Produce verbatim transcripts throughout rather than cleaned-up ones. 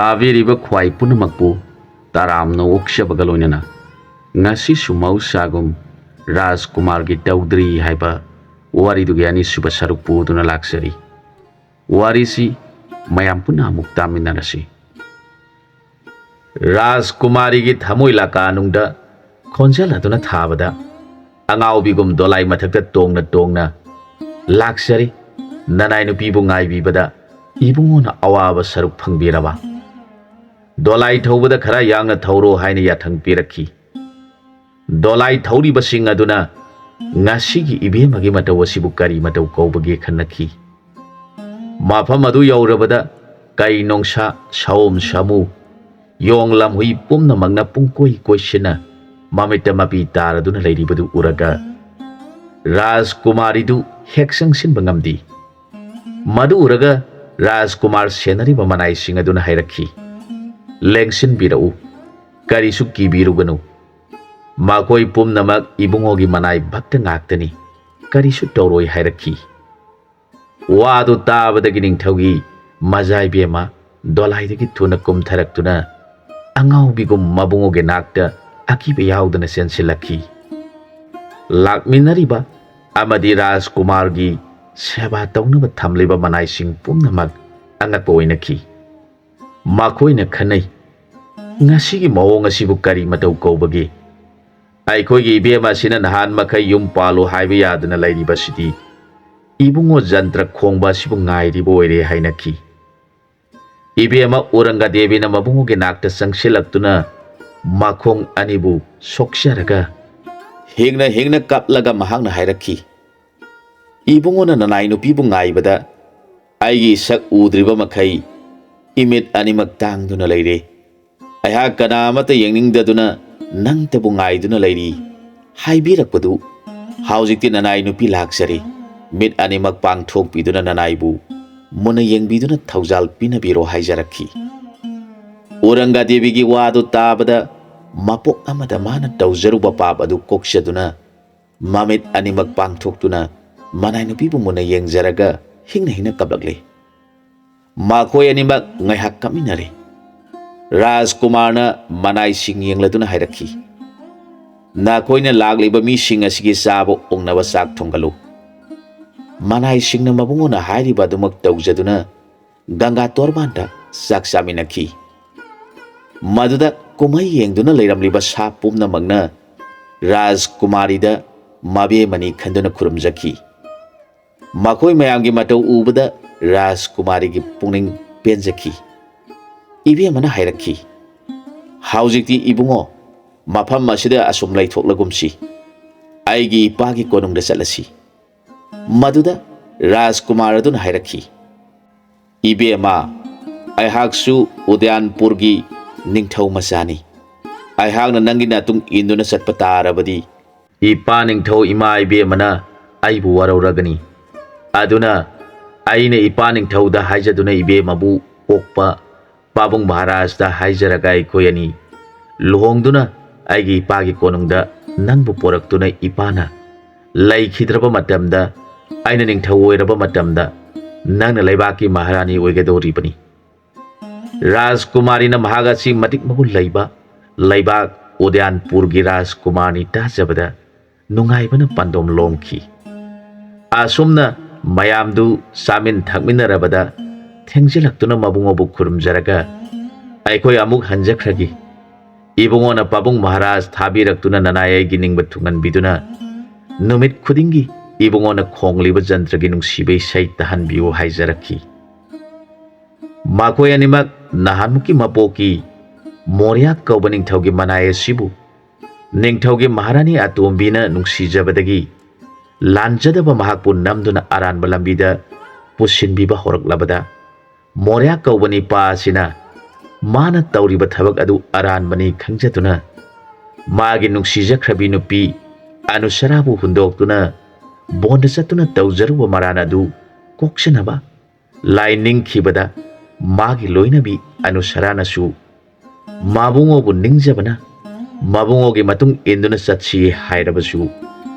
ꯇꯥꯕꯤꯔꯤꯕ ꯈ꯭ꯋꯥꯏ ꯄꯨꯝꯅꯃꯛꯄꯨ ꯇꯔꯥꯝꯅ ꯑꯣꯛꯆꯕꯒ ꯂꯣꯏꯅꯅ ꯉꯁꯤꯁꯨ ꯃꯍꯧꯁꯥꯒꯨꯝ ꯔꯥꯖꯀꯨꯃꯥꯔꯒꯤ ꯇꯧꯗ꯭ꯔꯤ ꯍꯥꯏꯕ ꯋꯥꯔꯤꯗꯨꯒꯤ ꯑꯅꯤꯁꯨꯕ ꯁꯔꯨꯛ ꯄꯨꯗꯨꯅ ꯂꯥꯛꯆꯔꯤ꯫ ꯋꯥꯔꯤꯁꯤ ꯃꯌꯥꯝ ꯄꯨꯟꯅ ꯑꯃꯨꯛ ꯇꯥꯃꯤꯟꯅꯔꯁꯤ꯫ ꯔꯥꯖꯀꯨꯃꯥꯔꯤꯒꯤ ꯊꯃꯣꯏ ꯂꯥꯀꯥꯅꯨꯡꯗ ꯈꯣꯟꯖꯦꯜ ꯑꯗꯨꯅ ꯊꯥꯕꯗ ꯑꯉꯥꯎꯕꯤꯒꯨꯝ ꯗꯣꯂꯥꯏ ꯃꯊꯛꯇ ꯇꯣꯡꯅ ꯇꯣꯡꯅ ꯂꯥꯛꯆꯔꯤ꯫ ꯅꯅꯥꯏ ꯅꯨꯄꯤꯕꯨ ꯉꯥꯏꯕꯤꯕꯗ ꯏꯕꯨꯡꯉꯣꯅ ꯑꯋꯥꯕ ꯁꯔꯨꯛ ꯐꯪꯕꯤꯔꯕ? ꯗꯣꯂꯥꯏ ꯊꯧꯕꯗ ꯈꯔ ꯌꯥꯡꯅ ꯊꯧꯔꯣ ꯍꯥꯏꯅ ꯌꯥꯊꯪ ꯄꯤꯔꯛꯈꯤ꯫ ꯗꯣꯂꯥꯏ ꯊꯧꯔꯤꯕꯁꯤꯡ ꯑꯗꯨꯅ ꯉꯁꯤꯒꯤ ꯏꯕꯦꯝꯃꯒꯤ ꯃꯇꯧ ꯑꯁꯤꯕꯨ ꯀꯔꯤ ꯃꯇꯧ ꯀꯧꯕꯒꯦ ꯈꯟꯅꯈꯤ꯫ ꯃꯐꯝ ꯑꯗꯨ ꯌꯧꯔꯕꯗ ꯀꯩ ꯅꯣꯡꯁꯥ, ꯁꯥꯑꯣꯝ ꯁꯥꯃꯨ, ꯌꯣꯡ ꯂꯝꯍꯨꯏ ꯄꯨꯝꯅꯃꯛꯅ ꯄꯨꯡꯀꯣꯏ ꯀꯣꯏꯁꯤꯟꯅ ꯃꯃꯤꯠꯇ ꯃꯄꯤ ꯇꯥꯔꯗꯨꯅ ꯂꯩꯔꯤꯕꯗꯨ ꯎꯔꯒ ꯔꯥꯖꯀꯨꯃꯥꯔꯤꯗꯨ ꯍꯦꯛ ꯆꯪꯁꯤꯟꯕ ꯉꯝꯗꯦ꯫ ꯃꯗꯨ ꯎꯔꯒ ꯔꯥꯖꯀꯨꯃꯥꯔ ꯁꯦꯟꯅꯔꯤꯕ ꯃꯅꯥꯏꯁꯤꯡ ꯑꯗꯨꯅ ꯍꯥꯏꯔꯛꯈꯤ, "ꯂꯦꯡꯁꯤꯟꯕꯤꯔꯛꯎ, ꯀꯔꯤꯁꯨ ꯀꯤꯕꯤꯔꯨꯒꯅꯨ꯫ ꯃꯈꯣꯏ ꯄꯨꯝꯅꯃꯛ ꯏꯕꯨꯡꯉꯣꯒꯤ ꯃꯅꯥꯏ ꯚꯛꯇ ꯉꯥꯛꯇꯅꯤ, ꯀꯔꯤꯁꯨ ꯇꯧꯔꯣꯏ" ꯍꯥꯏꯔꯛꯈꯤ꯫ ꯋꯥꯗꯨ ꯇꯥꯕꯗꯒꯤ ꯅꯤꯡꯊꯧꯒꯤ ꯃꯖꯥꯏꯕꯦꯝꯃ ꯗꯣꯂꯥꯏꯗꯒꯤ ꯊꯨꯅ ꯀꯨꯝꯊꯔꯛꯇꯨꯅ ꯑꯉꯥꯎꯕꯤꯒꯨꯝ ꯃꯕꯨꯡꯉꯣꯒꯤ ꯅꯥꯛꯇ ꯑꯀꯤꯕ ꯌꯥꯎꯗꯅ ꯆꯦꯟꯁꯤꯜꯂꯛꯈꯤ꯫ ꯂꯥꯛꯃꯤꯟꯅꯔꯤꯕ ꯑꯃꯗꯤ ꯔꯥꯖꯀꯨꯃꯥꯔꯒꯤ ꯁꯦꯕꯥ ꯇꯧꯅꯕ ꯊꯝꯂꯤꯕ ꯃꯅꯥꯏꯁꯤꯡ ꯄꯨꯝꯅꯃꯛ ꯑꯉꯛꯄ ꯑꯣꯏꯅꯈꯤ꯫ ꯃꯈꯣꯏꯅ ꯈꯟꯅꯩ, "ꯉꯁꯤꯒꯤ ꯃꯑꯣꯡ ꯑꯁꯤꯕꯨ ꯀꯔꯤ ꯃꯇꯧ ꯀꯧꯕꯒꯦ? ꯑꯩꯈꯣꯏꯒꯤ ꯏꯕꯦꯝ ꯑꯁꯤꯅ ꯅꯍꯥꯟ ꯃꯈꯩ ꯌꯨꯝ ꯄꯥꯜꯂꯨ ꯍꯥꯏꯕ ꯌꯥꯗꯅ ꯂꯩꯔꯤꯕꯁꯤꯗꯤ ꯏꯕꯨꯡꯉꯣ ꯖꯟꯇ꯭ꯔ ꯈꯣꯡꯕ ꯑꯁꯤꯕꯨ ꯉꯥꯏꯔꯤꯕ ꯑꯣꯏꯔꯦ" ꯍꯥꯏꯅꯈꯤ꯫ ꯏꯕꯦꯝꯃ ꯎꯔꯪꯒꯗꯦꯕꯤꯅ ꯃꯕꯨꯡꯉꯣꯒꯤ ꯅꯥꯛꯇ ꯆꯪꯁꯤꯜꯂꯛꯇꯨꯅ ꯃꯈꯣꯡ ꯑꯅꯤꯕꯨ ꯁꯣꯛꯆꯔꯒ ꯍꯤꯡꯅ ꯍꯤꯡꯅ ꯀꯞꯂꯒ ꯃꯍꯥꯛꯅ ꯍꯥꯏꯔꯛꯈꯤ, "ꯏꯕꯨꯡꯉꯣꯅ ꯅꯅꯥꯏ ꯅꯨꯄꯤꯕꯨ ꯉꯥꯏꯕꯗ ꯑꯩꯒꯤ ꯏꯁꯛ ꯎꯗ꯭ꯔꯤꯕ ꯃꯈꯩ ꯏꯃꯤꯠ ꯑꯅꯤꯃꯛ ꯇꯥꯡꯗꯨꯅ ꯂꯩꯔꯦ꯫ ꯑꯩꯍꯥꯛ ꯀꯅꯥ ꯑꯃꯠꯇ ꯌꯦꯡꯅꯤꯡꯗꯗꯨꯅ ꯅꯪꯇꯕꯨ ꯉꯥꯏꯗꯨꯅ ꯂꯩꯔꯤ" ꯍꯥꯏꯕꯤꯔꯛꯄꯗꯨ ꯍꯧꯖꯤꯛꯇꯤ ꯅꯅꯥꯏ ꯅꯨꯄꯤ ꯂꯥꯛꯆꯔꯦ꯫ ꯃꯤꯠ ꯑꯅꯤꯃꯛ ꯄꯥꯡꯊꯣꯛꯄꯤꯗꯨꯅ ꯅꯅꯥꯏꯕꯨ ꯃꯨꯟꯅ ꯌꯦꯡꯕꯤꯗꯨꯅ ꯊꯧꯖꯥꯜ ꯄꯤꯅꯕꯤꯔꯣ ꯍꯥꯏꯖꯔꯛꯈꯤ꯫ ꯎꯔꯪꯒꯗꯦꯕꯤꯒꯤ ꯋꯥꯗꯨ ꯇꯥꯕꯗ ꯃꯄꯣꯛ ꯑꯃꯗ ꯃꯥꯅ ꯇꯧꯖꯔꯨꯕ ꯄꯥꯞ ꯑꯗꯨ ꯀꯣꯛꯆꯗꯨꯅ ꯃꯃꯤꯠ ꯑꯅꯤꯃꯛ ꯄꯥꯡꯊꯣꯛꯇꯨꯅ ꯃꯅꯥꯏ ꯅꯨꯄꯤꯕꯨ ꯃꯨꯟꯅ ꯌꯦꯡꯖꯔꯒ ꯍꯤꯡꯅ ꯍꯤꯡꯅ ꯀꯞꯂꯛꯂꯦ꯫ ꯃꯈꯣꯏ ꯑꯅꯤꯃꯛ ꯉꯥꯏꯍꯥꯛ ꯀꯞꯃꯤꯟꯅꯔꯦ꯫ ꯔꯥꯖꯀꯨꯃꯥꯔꯅ ꯃꯅꯥꯏꯁꯤꯡ ꯌꯦꯡꯂꯗꯨꯅ ꯍꯥꯏꯔꯛꯈꯤ, "ꯅꯈꯣꯏꯅ ꯂꯥꯛꯂꯤꯕ ꯃꯤꯁꯤꯡ ꯑꯁꯤꯒꯤ ꯆꯥꯕ ꯑꯣꯛꯅꯕ ꯆꯥꯛ ꯊꯣꯡꯒꯠꯂꯨ꯫" ꯃꯅꯥꯏꯁꯤꯡꯅ ꯃꯕꯨꯡꯉꯣꯅ ꯍꯥꯏꯔꯤꯕ ꯑꯗꯨꯃꯛ ꯇꯧꯖꯗꯨꯅ ꯒꯪꯒꯥ ꯇꯣꯔꯕꯥꯟꯗ ꯆꯥꯛ ꯆꯥꯃꯤꯟꯅꯈꯤ꯫ ꯃꯗꯨꯗ ꯀꯨꯝꯍꯩ ꯌꯦꯡꯗꯨꯅ ꯂꯩꯔꯝꯂꯤꯕ ꯁꯥ ꯄꯨꯝꯅꯃꯛꯅ ꯔꯥꯖꯀꯨꯃꯥꯔꯤꯗ ꯃꯕꯦꯝꯃꯅꯤ ꯈꯟꯗꯨꯅ ꯈꯨꯔꯨꯝꯖꯈꯤ꯫ ꯃꯈꯣꯏ ꯃꯌꯥꯝꯒꯤ ꯃꯇꯧ ꯎꯕꯗ ꯔꯥꯖꯀꯨꯃꯥꯔꯤꯒꯤ ꯄꯨꯛꯅꯤꯡ ꯄꯦꯟꯖꯈꯤ꯫ ꯏꯕꯦꯝꯃꯅ ꯍꯥꯏꯔꯛꯈꯤ, "ꯍꯧꯖꯤꯛꯇꯤ ꯏꯕꯨꯡꯉꯣ, ꯃꯐꯝ ꯑꯁꯤꯗ ꯑꯁꯨꯝ ꯂꯩꯊꯣꯛꯂꯒꯨꯝꯁꯤ꯫ ꯑꯩꯒꯤ ꯏꯄꯥꯒꯤ ꯀꯣꯅꯨꯡꯗ ꯆꯠꯂꯁꯤ꯫" ꯃꯗꯨꯗ ꯔꯥꯖꯀꯨꯃꯥꯔ ꯑꯗꯨꯅ ꯍꯥꯏꯔꯛꯈꯤ, "ꯏꯕꯦꯝꯃ, ꯑꯩꯍꯥꯛꯁꯨ ꯎꯗꯌꯥꯟꯄꯨꯔꯒꯤ ꯅꯤꯡꯊꯧ ꯃꯆꯥꯅꯤ꯫ ꯑꯩꯍꯥꯛꯅ ꯅꯪꯒꯤ ꯅꯇꯨꯡ ꯏꯟꯗꯨꯅ ꯆꯠꯄ ꯇꯥꯔꯕꯗꯤ ꯏꯄꯥ ꯅꯤꯡꯊꯧ ꯏꯃꯥ ꯏꯕꯦꯝꯃꯅ ꯑꯩꯕꯨ ꯋꯥꯔꯧꯔꯒꯅꯤ꯫ ꯑꯗꯨꯅ ꯑꯩꯅ ꯏꯄꯥ ꯅꯤꯡꯊꯧꯗ ꯍꯥꯏꯖꯗꯨꯅ ꯏꯕꯦꯝꯃꯕꯨ ꯄꯣꯛꯄ ꯄꯥꯕꯨꯡ ꯃꯍꯥꯔꯥꯖꯇ ꯍꯥꯏꯖꯔꯒ ꯑꯩꯈꯣꯏ ꯑꯅꯤ ꯂꯨꯍꯣꯡꯗꯨꯅ ꯑꯩꯒꯤ ꯏꯄꯥꯒꯤ ꯀꯣꯅꯨꯡꯗ ꯅꯪꯕꯨ ꯄꯣꯔꯛꯇꯨꯅ ꯏꯄꯥꯅ ꯂꯩꯈꯤꯗ꯭ꯔꯕ ꯃꯇꯝꯗ, ꯑꯩꯅ ꯅꯤꯡꯊꯧ ꯑꯣꯏꯔꯕ ꯃꯇꯝꯗ ꯅꯪꯅ ꯂꯩꯕꯥꯛꯀꯤ ꯃꯍꯥꯔꯥꯅꯤ ꯑꯣꯏꯒꯗꯧꯔꯤꯕꯅꯤ꯫" ꯔꯥꯖꯀꯨꯃꯥꯔꯤꯅ ꯃꯍꯥꯛ ꯑꯁꯤ ꯃꯇꯤꯛ ꯃꯒꯨꯟ ꯂꯩꯕ ꯂꯩꯕꯥꯛ ꯎꯗꯌꯥꯟꯄꯨꯔꯒꯤ ꯔꯥꯖꯀꯨꯃꯥꯔꯅꯤ ꯇꯥꯖꯕꯗ ꯅꯨꯡꯉꯥꯏꯕꯅ ꯄꯥꯟꯗꯣꯝ ꯂꯣꯡꯈꯤ꯫ ꯑꯁꯨꯝꯅ ꯃꯌꯥꯝꯗꯨ ꯆꯥꯃꯤꯟ ꯊꯛꯃꯤꯟꯅꯔꯕꯗ ꯊꯦꯡꯖꯤꯜꯂꯛꯇꯨꯅ ꯃꯕꯨꯡꯉꯣꯕꯨ ꯈꯨꯔꯨꯝꯖꯔꯒ, "ꯑꯩꯈꯣꯏ ꯑꯃꯨꯛ ꯍꯟꯖꯈ꯭ꯔꯒꯦ꯫ ꯏꯕꯨꯡꯉꯣꯅ ꯄꯥꯕꯨꯡ ꯃꯍꯥꯔꯥꯖ ꯊꯥꯕꯤꯔꯛꯇꯨꯅ ꯅꯅꯥꯏ ꯑꯩꯒꯤ ꯅꯤꯡꯕ ꯊꯨꯡꯍꯟꯕꯤꯗꯨꯅ ꯅꯨꯃꯤꯠ ꯈꯨꯗꯤꯡꯒꯤ ꯏꯕꯨꯡꯉꯣꯅ ꯈꯣꯡꯂꯤꯕ ꯖꯟꯇ꯭ꯔꯒꯤ ꯅꯨꯡꯁꯤꯕ ꯏꯁꯩ ꯇꯥꯍꯟꯕꯤꯌꯨ" ꯍꯥꯏꯖꯔꯛꯈꯤ꯫ ꯃꯈꯣꯏ ꯑꯅꯤꯃꯛ ꯅꯍꯥꯟꯃꯨꯛꯀꯤ ꯃꯄꯣꯛꯀꯤ ꯃꯣꯔꯤꯌꯥ ꯀꯧꯕ ꯅꯤꯡꯊꯧꯒꯤ ꯃꯅꯥꯏ ꯑꯁꯤꯕꯨ ꯅꯤꯡꯊꯧꯒꯤ ꯃꯍꯥꯔꯥꯅꯤ ꯑꯇꯣꯝꯕꯤꯅ ꯅꯨꯡꯁꯤꯖꯕꯗꯒꯤ ꯂꯥꯟꯖꯗꯕ ꯃꯍꯥꯛꯄꯨ ꯅꯝꯗꯨꯅ ꯑꯔꯥꯟꯕ ꯂꯝꯕꯤꯗ ꯄꯨꯁꯤꯟꯕꯤꯕ ꯍꯧꯔꯛꯂꯕꯗ, ꯃꯣꯔꯤꯌꯥ ꯀꯧꯕ ꯅꯤꯄꯥ ꯑꯁꯤꯅ ꯃꯥꯅ ꯇꯧꯔꯤꯕ ꯊꯕꯛ ꯑꯗꯨ ꯑꯔꯥꯟꯕꯅꯤ ꯈꯪꯖꯗꯨꯅ, ꯃꯥꯒꯤ ꯅꯨꯡꯁꯤꯖꯈ꯭ꯔꯕꯤ ꯅꯨꯄꯤ ꯑꯅꯨꯁꯔꯥꯕꯨ ꯍꯨꯟꯗꯣꯛꯇꯨꯅ ꯕꯣꯟꯗ ꯆꯠꯇꯨꯅ ꯇꯧꯖꯔꯨꯕ ꯃꯔꯥꯟ ꯑꯗꯨ ꯀꯣꯛꯆꯅꯕ ꯂꯥꯏ ꯅꯤꯡꯈꯤꯕꯗ, ꯃꯥꯒꯤ ꯂꯣꯏꯅꯕꯤ ꯑꯅꯨꯁꯔꯥꯅꯁꯨ ꯃꯕꯨꯡꯉꯣꯕꯨ ꯅꯤꯡꯖꯕꯅ ꯃꯕꯨꯡꯉꯣꯒꯤ ꯃꯇꯨꯡ ꯏꯟꯗꯨꯅ ꯆꯠꯁꯤ ꯍꯥꯏꯔꯕꯁꯨ,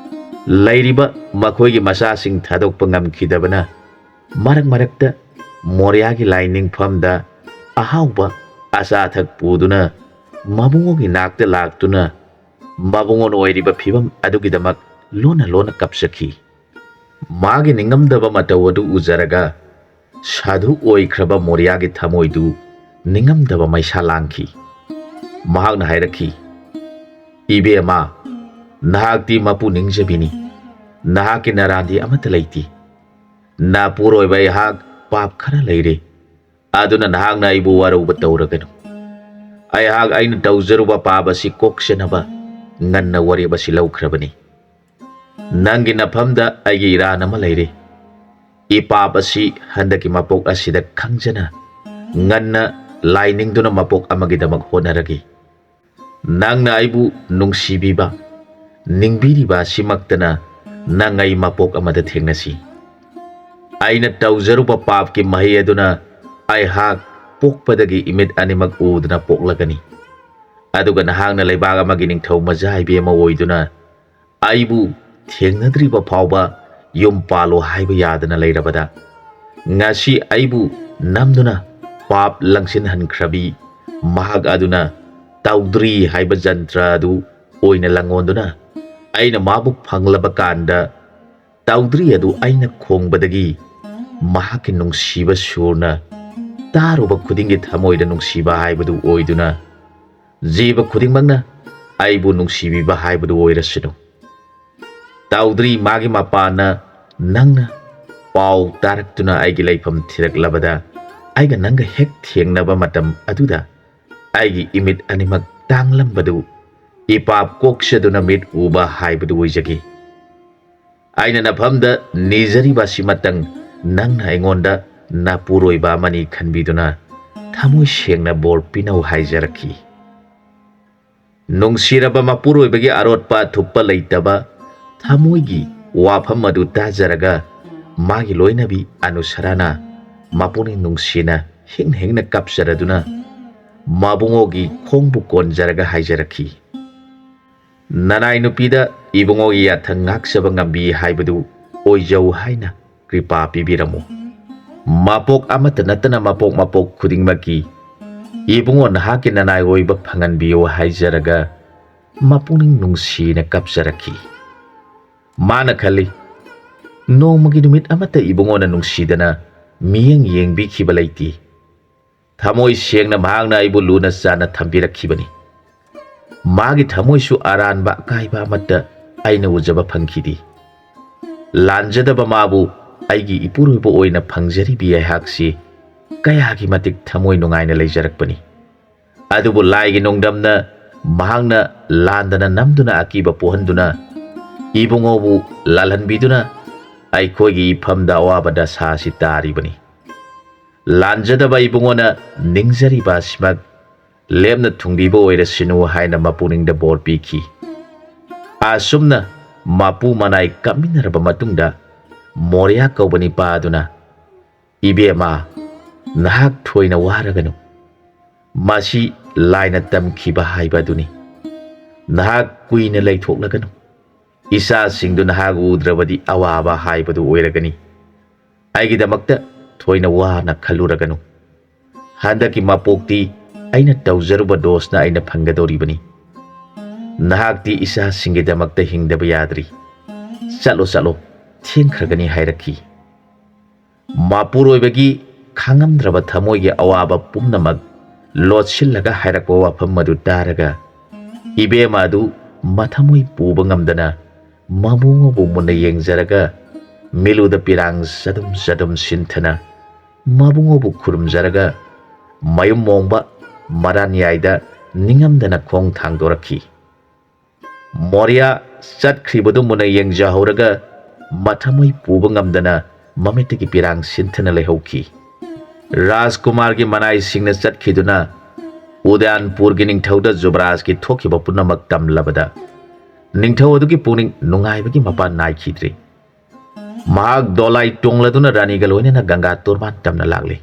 ꯂꯩꯔꯤꯕ ꯃꯈꯣꯏꯒꯤ ꯃꯆꯥꯁꯤꯡ ꯊꯥꯗꯣꯛꯄ ꯉꯝꯈꯤꯗꯕꯅ, ꯃꯔꯛ ꯃꯔꯛꯇ ꯃꯣꯔꯤꯌꯥꯒꯤ ꯂꯥꯏ ꯅꯤꯡꯐꯝꯗ ꯑꯍꯥꯎꯕ ꯑꯆꯥ ꯑꯊꯛ ꯄꯨꯗꯨꯅ ꯃꯕꯨꯡꯉꯣꯒꯤ ꯅꯥꯛꯇ ꯂꯥꯛꯇꯨꯅ ꯃꯕꯨꯡꯉꯣꯅ ꯑꯣꯏꯔꯤꯕ ꯐꯤꯕꯝ ꯑꯗꯨꯒꯤꯗꯃꯛ ꯂꯣꯟꯅ ꯂꯣꯟꯅ ꯀꯞꯆꯈꯤ꯫ ꯃꯥꯒꯤ ꯅꯤꯡꯉꯝꯗꯕ ꯃꯇꯧ ꯑꯗꯨ ꯎꯖꯔꯒ ꯁꯥꯙꯨ ꯑꯣꯏꯈ꯭ꯔꯕ ꯃꯣꯔꯤꯌꯥꯒꯤ ꯊꯃꯣꯏꯗꯨ ꯅꯤꯡꯉꯝꯗꯕ ꯃꯩꯁꯥ ꯂꯥꯡꯈꯤ꯫ ꯃꯍꯥꯛꯅ ꯍꯥꯏꯔꯛꯈꯤ, "ꯏꯕꯦꯝꯃ, ꯅꯍꯥꯛꯇꯤ ꯃꯄꯨ ꯅꯤꯡꯖꯕꯤꯅꯤ꯫ ꯅꯍꯥꯛꯀꯤ ꯅꯔꯥꯟꯗꯤ ꯑꯃꯠꯇ ꯂꯩꯇꯦ꯫ ꯅꯄꯨꯔꯣꯏꯕ ꯑꯩꯍꯥꯛ ꯄꯥꯞ ꯈꯔ ꯂꯩꯔꯦ꯫ ꯑꯗꯨꯅ ꯅꯍꯥꯛꯅ ꯑꯩꯕꯨ ꯋꯥꯔꯧꯕ ꯇꯧꯔꯒꯅꯨ꯫ ꯑꯩꯍꯥꯛ ꯑꯩꯅ ꯇꯧꯖꯔꯨꯕ ꯄꯥꯞ ꯑꯁꯤ ꯀꯣꯛꯆꯅꯕ ꯉꯟꯅ ꯋꯥꯔꯦꯞ ꯑꯁꯤ ꯂꯧꯈ꯭ꯔꯕꯅꯤ꯫ ꯅꯪꯒꯤ ꯅꯐꯝꯗ ꯑꯩꯒꯤ ꯏꯔꯥꯟ ꯑꯃ ꯂꯩꯔꯦ꯫ ꯏꯄꯥꯞ ꯑꯁꯤ ꯍꯟꯗꯛꯀꯤ ꯃꯄꯣꯛ ꯑꯁꯤꯗ ꯈꯪꯖꯅ ꯉꯟꯅ ꯂꯥꯏ ꯅꯤꯡꯗꯨꯅ ꯃꯄꯣꯛ ꯑꯃꯒꯤꯗꯃꯛ ꯍꯣꯠꯅꯔꯒꯦ꯫ ꯅꯪꯅ ꯑꯩꯕꯨ ꯅꯨꯡꯁꯤꯕꯤꯕ, ꯅꯤꯡꯕꯤꯔꯤꯕ ꯑꯁꯤꯃꯛꯇꯅ ꯅꯪ ꯑꯩ ꯃꯄꯣꯛ ꯑꯃꯗ ꯊꯦꯡꯅꯁꯤ꯫ ꯑꯩꯅ ꯇꯧꯖꯔꯨꯕ ꯄꯥꯞꯀꯤ ꯃꯍꯩ ꯑꯗꯨꯅ ꯑꯩꯍꯥꯛ ꯄꯣꯛꯄꯗꯒꯤ ꯏꯃꯤꯠ ꯑꯅꯤꯃꯛ ꯎꯗꯅ ꯄꯣꯛꯂꯒꯅꯤ꯫ ꯑꯗꯨꯒ ꯅꯍꯥꯛꯅ ꯂꯩꯕꯥꯛ ꯑꯃꯒꯤ ꯅꯤꯡꯊꯧ ꯃꯆꯥ ꯍꯥꯏꯕꯤ ꯑꯃ ꯑꯣꯏꯗꯨꯅ ꯑꯩꯕꯨ ꯊꯦꯡꯅꯗ꯭ꯔꯤꯕ ꯐꯥꯎꯕ ꯌꯨꯝ ꯄꯥꯜꯂꯣ ꯍꯥꯏꯕ ꯌꯥꯗꯅ ꯂꯩꯔꯕꯗ, ꯉꯁꯤ ꯑꯩꯕꯨ ꯅꯝꯗꯨꯅ ꯄꯥꯞ ꯂꯪꯁꯤꯟꯍꯟꯈ꯭ꯔꯕꯤ ꯃꯍꯥꯛ ꯑꯗꯨꯅ ꯇꯧꯗ꯭ꯔꯤ ꯍꯥꯏꯕ ꯖꯟꯇ꯭ꯔ ꯑꯗꯨ ꯑꯣꯏꯅ ꯂꯪꯉꯣꯟꯗꯨꯅ ꯑꯩꯅ ꯃꯥꯕꯨ ꯐꯪꯂꯕ ꯀꯥꯟꯗ ꯇꯧꯗ꯭ꯔꯤ ꯑꯗꯨ ꯑꯩꯅ ꯈꯣꯡꯕꯗꯒꯤ ꯃꯍꯥꯛꯀꯤ ꯅꯨꯡꯁꯤꯕ ꯁꯨꯔꯅ ꯇꯥꯔꯨꯕ ꯈꯨꯗꯤꯡꯒꯤ ꯊꯃꯣꯏꯗ ꯅꯨꯡꯁꯤꯕ ꯍꯥꯏꯕꯗꯨ ꯑꯣꯏꯗꯨꯅ ꯖꯤꯕ ꯈꯨꯗꯤꯡꯃꯛꯅ ꯑꯩꯕꯨ ꯅꯨꯡꯁꯤꯕꯤꯕ ꯍꯥꯏꯕꯗꯨ ꯑꯣꯏꯔꯁꯅꯨ꯫ ꯇꯧꯗ꯭ꯔꯤ ꯃꯥꯒꯤ ꯃꯄꯥꯅ ꯅꯪꯅ ꯄꯥꯎ ꯇꯥꯔꯛꯇꯨꯅ ꯑꯩꯒꯤ ꯂꯩꯐꯝ ꯊꯤꯔꯛꯂꯕꯗ ꯑꯩꯒ ꯅꯪꯒ ꯍꯦꯛ ꯊꯦꯡꯅꯕ ꯃꯇꯝ ꯑꯗꯨꯗ ꯑꯩꯒꯤ ꯏꯃꯤꯠ ꯑꯅꯤꯃꯛ ꯇꯥꯡꯂꯝꯕꯗꯨ ꯏꯄꯥꯞ ꯀꯣꯛꯆꯗꯨꯅ ꯃꯤꯠ ꯎꯕ ꯍꯥꯏꯕꯗꯨ ꯑꯣꯏꯖꯒꯦ꯫ ꯑꯩꯅ ꯅꯐꯝꯗ ꯅꯤꯖꯔꯤꯕ ꯑꯁꯤꯃꯇꯪ ꯅꯪꯅ ꯑꯩꯉꯣꯟꯗ ꯅꯄꯨꯔꯣꯏꯕ ꯑꯃꯅꯤ ꯈꯟꯕꯤꯗꯨꯅ ꯊꯃꯣꯏ ꯁꯦꯡꯅ ꯕꯣꯔ ꯄꯤꯅꯧ ꯍꯥꯏꯖꯔꯛꯈꯤ꯫ ꯅꯨꯡꯁꯤꯔꯕ ꯃꯄꯨꯔꯣꯏꯕꯒꯤ ꯑꯔꯣꯠꯄ ꯑꯊꯨꯞꯄ ꯂꯩꯇꯕ ꯊꯃꯣꯏꯒꯤ ꯋꯥꯐꯝ ꯑꯗꯨ ꯇꯥꯖꯔꯒ ꯃꯥꯒꯤ ꯂꯣꯏꯅꯕꯤ ꯑꯅꯨꯁꯔꯥꯅ ꯃꯄꯨꯛꯅꯤꯡ ꯅꯨꯡꯁꯤꯅ ꯍꯤꯡ ꯍꯤꯡꯅ ꯀꯞꯆꯔꯗꯨꯅ ꯃꯕꯨꯡꯉꯣꯒꯤ ꯈꯣꯡꯕꯨ ꯀꯣꯟꯖꯔꯒ ꯍꯥꯏꯖꯔꯛꯈꯤ, "ꯅꯅꯥꯏ ꯅꯨꯄꯤꯗ ꯏꯕꯨꯡꯉꯣꯒꯤ ꯌꯥꯊꯪ ꯉꯥꯛꯆꯕ ꯉꯝꯕꯤ ꯍꯥꯏꯕꯗꯨ ꯑꯣꯏꯖꯧ ꯍꯥꯏꯅ ꯀ꯭ꯔꯤꯄꯥ ꯄꯤꯕꯤꯔꯝꯃꯨ꯫ ꯃꯄꯣꯛ ꯑꯃꯠꯇ ꯅꯠꯇꯅ ꯃꯄꯣꯛ ꯃꯄꯣꯛ ꯈꯨꯗꯤꯡꯃꯛꯀꯤ "ꯏꯕꯨꯡꯉꯣ, ꯅꯍꯥꯛꯀꯤ ꯅꯅꯥꯏ ꯑꯣꯏꯕ ꯐꯪꯍꯟꯕꯤꯌꯨ" ꯍꯥꯏꯖꯔꯒ ꯃꯄꯨꯛꯅꯤꯡ ꯅꯨꯡꯁꯤꯅ ꯀꯞꯆꯔꯛꯈꯤ꯫ ꯃꯥꯅ ꯈꯜꯂꯤ, "ꯅꯣꯡꯃꯒꯤ ꯅꯨꯃꯤꯠ ꯑꯃꯠꯇ ꯏꯕꯨꯡꯉꯣꯅ ꯅꯨꯡꯁꯤꯗꯅ ꯃꯤꯠꯌꯦꯡ ꯌꯦꯡꯕꯤꯈꯤꯕ ꯂꯩꯇꯦ꯫ ꯊꯃꯣꯏ ꯁꯦꯡꯅ ꯃꯍꯥꯛꯅ ꯑꯩꯕꯨ ꯂꯨꯅ ꯆꯥꯟꯅ ꯊꯝꯕꯤꯔꯛꯈꯤꯕꯅꯤ꯫ ꯃꯥꯒꯤ ꯊꯃꯣꯏꯁꯨ ꯑꯔꯥꯟꯕ ꯑꯀꯥꯏꯕ ꯑꯃꯠꯇ ꯑꯩꯅ ꯎꯖꯕ ꯐꯪꯈꯤꯗꯦ꯫ ꯂꯥꯟꯖꯗꯕ ꯃꯥꯕꯨ ꯑꯩꯒꯤ ꯏꯄꯨꯔꯣꯏꯕ ꯑꯣꯏꯅ ꯐꯪꯖꯔꯤꯕꯤ ꯑꯩꯍꯥꯛꯁꯤ ꯀꯌꯥꯒꯤ ꯃꯇꯤꯛ ꯊꯃꯣꯏ ꯅꯨꯡꯉꯥꯏꯅ ꯂꯩꯖꯔꯛꯄꯅꯤ꯫ ꯑꯗꯨꯕꯨ ꯂꯥꯏꯒꯤ ꯅꯣꯡꯗꯝꯅ ꯃꯍꯥꯛꯅ ꯂꯥꯟꯗꯅ ꯅꯝꯗꯨꯅ ꯑꯀꯤꯕ ꯄꯣꯛꯍꯟꯗꯨꯅ ꯏꯕꯨꯡꯉꯣꯕꯨ ꯂꯥꯜꯍꯟꯕꯤꯗꯨꯅ ꯑꯩꯈꯣꯏꯒꯤ ꯏꯐꯝꯗ ꯑꯋꯥꯕ ꯗꯁꯥ ꯑꯁꯤ ꯇꯥꯔꯤꯕꯅꯤ꯫ ꯂꯥꯟꯖꯗꯕ ꯏꯕꯨꯡꯉꯣꯅ ꯅꯤꯡꯖꯔꯤꯕ ꯑꯁꯤꯃꯛ ꯂꯦꯝꯅ ꯊꯨꯡꯕꯤꯕ ꯑꯣꯏꯔꯁꯅꯨ" ꯍꯥꯏꯅ ꯃꯄꯨꯛꯅꯤꯡꯗ ꯕꯣꯔ ꯄꯤꯈꯤ꯫ ꯑꯁꯨꯝꯅ ꯃꯄꯨ ꯃꯅꯥꯏ ꯀꯞꯃꯤꯟꯅꯔꯕ ꯃꯇꯨꯡꯗ ꯃꯣꯔꯤꯌꯥ ꯀꯧꯕ ꯅꯤꯄꯥ ꯑꯗꯨꯅ, "ꯏꯕꯦꯝꯃ, ꯅꯍꯥꯛ ꯊꯣꯏꯅ ꯋꯥꯔꯒꯅꯨ꯫ ꯃꯁꯤ ꯂꯥꯏꯅ ꯇꯝꯈꯤꯕ ꯍꯥꯏꯕ ꯑꯗꯨꯅꯤ꯫ ꯅꯍꯥꯛ ꯀꯨꯏꯅ ꯂꯩꯊꯣꯛꯂꯒꯅꯨ꯫ ꯏꯆꯥꯁꯤꯡꯗꯨ ꯅꯍꯥꯛ ꯎꯗ꯭ꯔꯕꯗꯤ ꯑꯋꯥꯕ ꯍꯥꯏꯕꯗꯨ ꯑꯣꯏꯔꯒꯅꯤ꯫ ꯑꯩꯒꯤꯗꯃꯛꯇ ꯊꯣꯏꯅ ꯋꯥꯅ ꯈꯜꯂꯨꯔꯒꯅꯨ꯫ ꯍꯟꯗꯛꯀꯤ ꯃꯄꯣꯛꯇꯤ ꯑꯩꯅ ꯇꯧꯖꯔꯨꯕ ꯗꯣꯁꯅ ꯑꯩꯅ ꯐꯪꯒꯗꯧꯔꯤꯕꯅꯤ꯫ ꯅꯍꯥꯛꯇꯤ ꯏꯆꯥꯁꯤꯡꯒꯤꯗꯃꯛꯇ ꯍꯤꯡꯗꯕ ꯌꯥꯗ꯭ꯔꯤ꯫ ꯆꯠꯂꯣ, ꯆꯠꯂꯣ, ꯊꯦꯡꯈ꯭ꯔꯒꯅꯤ" ꯍꯥꯏꯔꯛꯈꯤ꯫ ꯃꯄꯨꯔꯣꯏꯕꯒꯤ ꯈꯥꯡꯉꯝꯗ꯭ꯔꯕ ꯊꯃꯣꯏꯒꯤ ꯑꯋꯥꯕ ꯄꯨꯝꯅꯃꯛ ꯂꯣꯠꯁꯤꯜꯂꯒ ꯍꯥꯏꯔꯛꯄ ꯋꯥꯐꯝ ꯑꯗꯨ ꯇꯥꯔꯒ ꯏꯕꯦꯝꯃ ꯑꯗꯨ ꯃꯊꯃꯣꯏ ꯄꯨꯕ ꯉꯝꯗꯅ ꯃꯕꯨꯡꯉꯣꯕꯨ ꯃꯨꯟꯅ ꯌꯦꯡꯖꯔꯒ ꯃꯤꯠꯂꯨꯗ ꯄꯤꯔꯥꯡ ꯆꯗꯨꯝ ꯆꯗꯨꯝ ꯁꯤꯟꯊꯅ ꯃꯕꯨꯡꯉꯣꯕꯨ ꯈꯨꯔꯨꯝꯖꯔꯒ ꯃꯌꯨꯝ ꯃꯣꯡꯕ ꯃꯔꯥꯟꯌꯥꯏꯗ ꯅꯤꯡꯉꯝꯗꯅ ꯈꯣꯡ ꯊꯥꯡꯗꯣꯔꯛꯈꯤ꯫ ꯃꯣꯔꯤꯌꯥ ꯆꯠꯈ꯭ꯔꯤꯕꯗꯨ ꯃꯨꯟꯅ ꯌꯦꯡꯖꯍꯧꯔꯒ ꯃꯊꯃꯣꯏ ꯄꯨꯕ ꯉꯝꯗꯅ ꯃꯃꯤꯠꯇꯒꯤ ꯄꯤꯔꯥꯡ ꯁꯤꯟꯊꯅ ꯂꯩꯍꯧꯈꯤ꯫ ꯔꯥꯖꯀꯨꯃꯥꯔꯒꯤ ꯃꯅꯥꯏꯁꯤꯡꯅ ꯆꯠꯈꯤꯗꯨꯅ ꯎꯗꯥꯟꯄꯨꯔꯒꯤ ꯅꯤꯡꯊꯧꯗ ꯖꯨꯕꯔꯥꯖꯀꯤ ꯊꯣꯛꯈꯤꯕ ꯄꯨꯝꯅꯃꯛ ꯇꯝꯂꯕꯗ ꯅꯤꯡꯊꯧ ꯑꯗꯨꯒꯤ ꯄꯨꯛꯅꯤꯡ ꯅꯨꯡꯉꯥꯏꯕꯒꯤ ꯃꯄꯥꯟ ꯅꯥꯏꯈꯤꯗ꯭ꯔꯦ꯫ ꯃꯍꯥꯛ ꯗꯣꯂꯥꯏ ꯇꯣꯡꯂꯗꯨꯅ ꯔꯥꯅꯤꯒ ꯂꯣꯏꯅꯅ ꯒꯪꯒꯥ ꯇꯣꯔꯕꯥꯟ ꯇꯝꯅ ꯂꯥꯛꯂꯦ꯫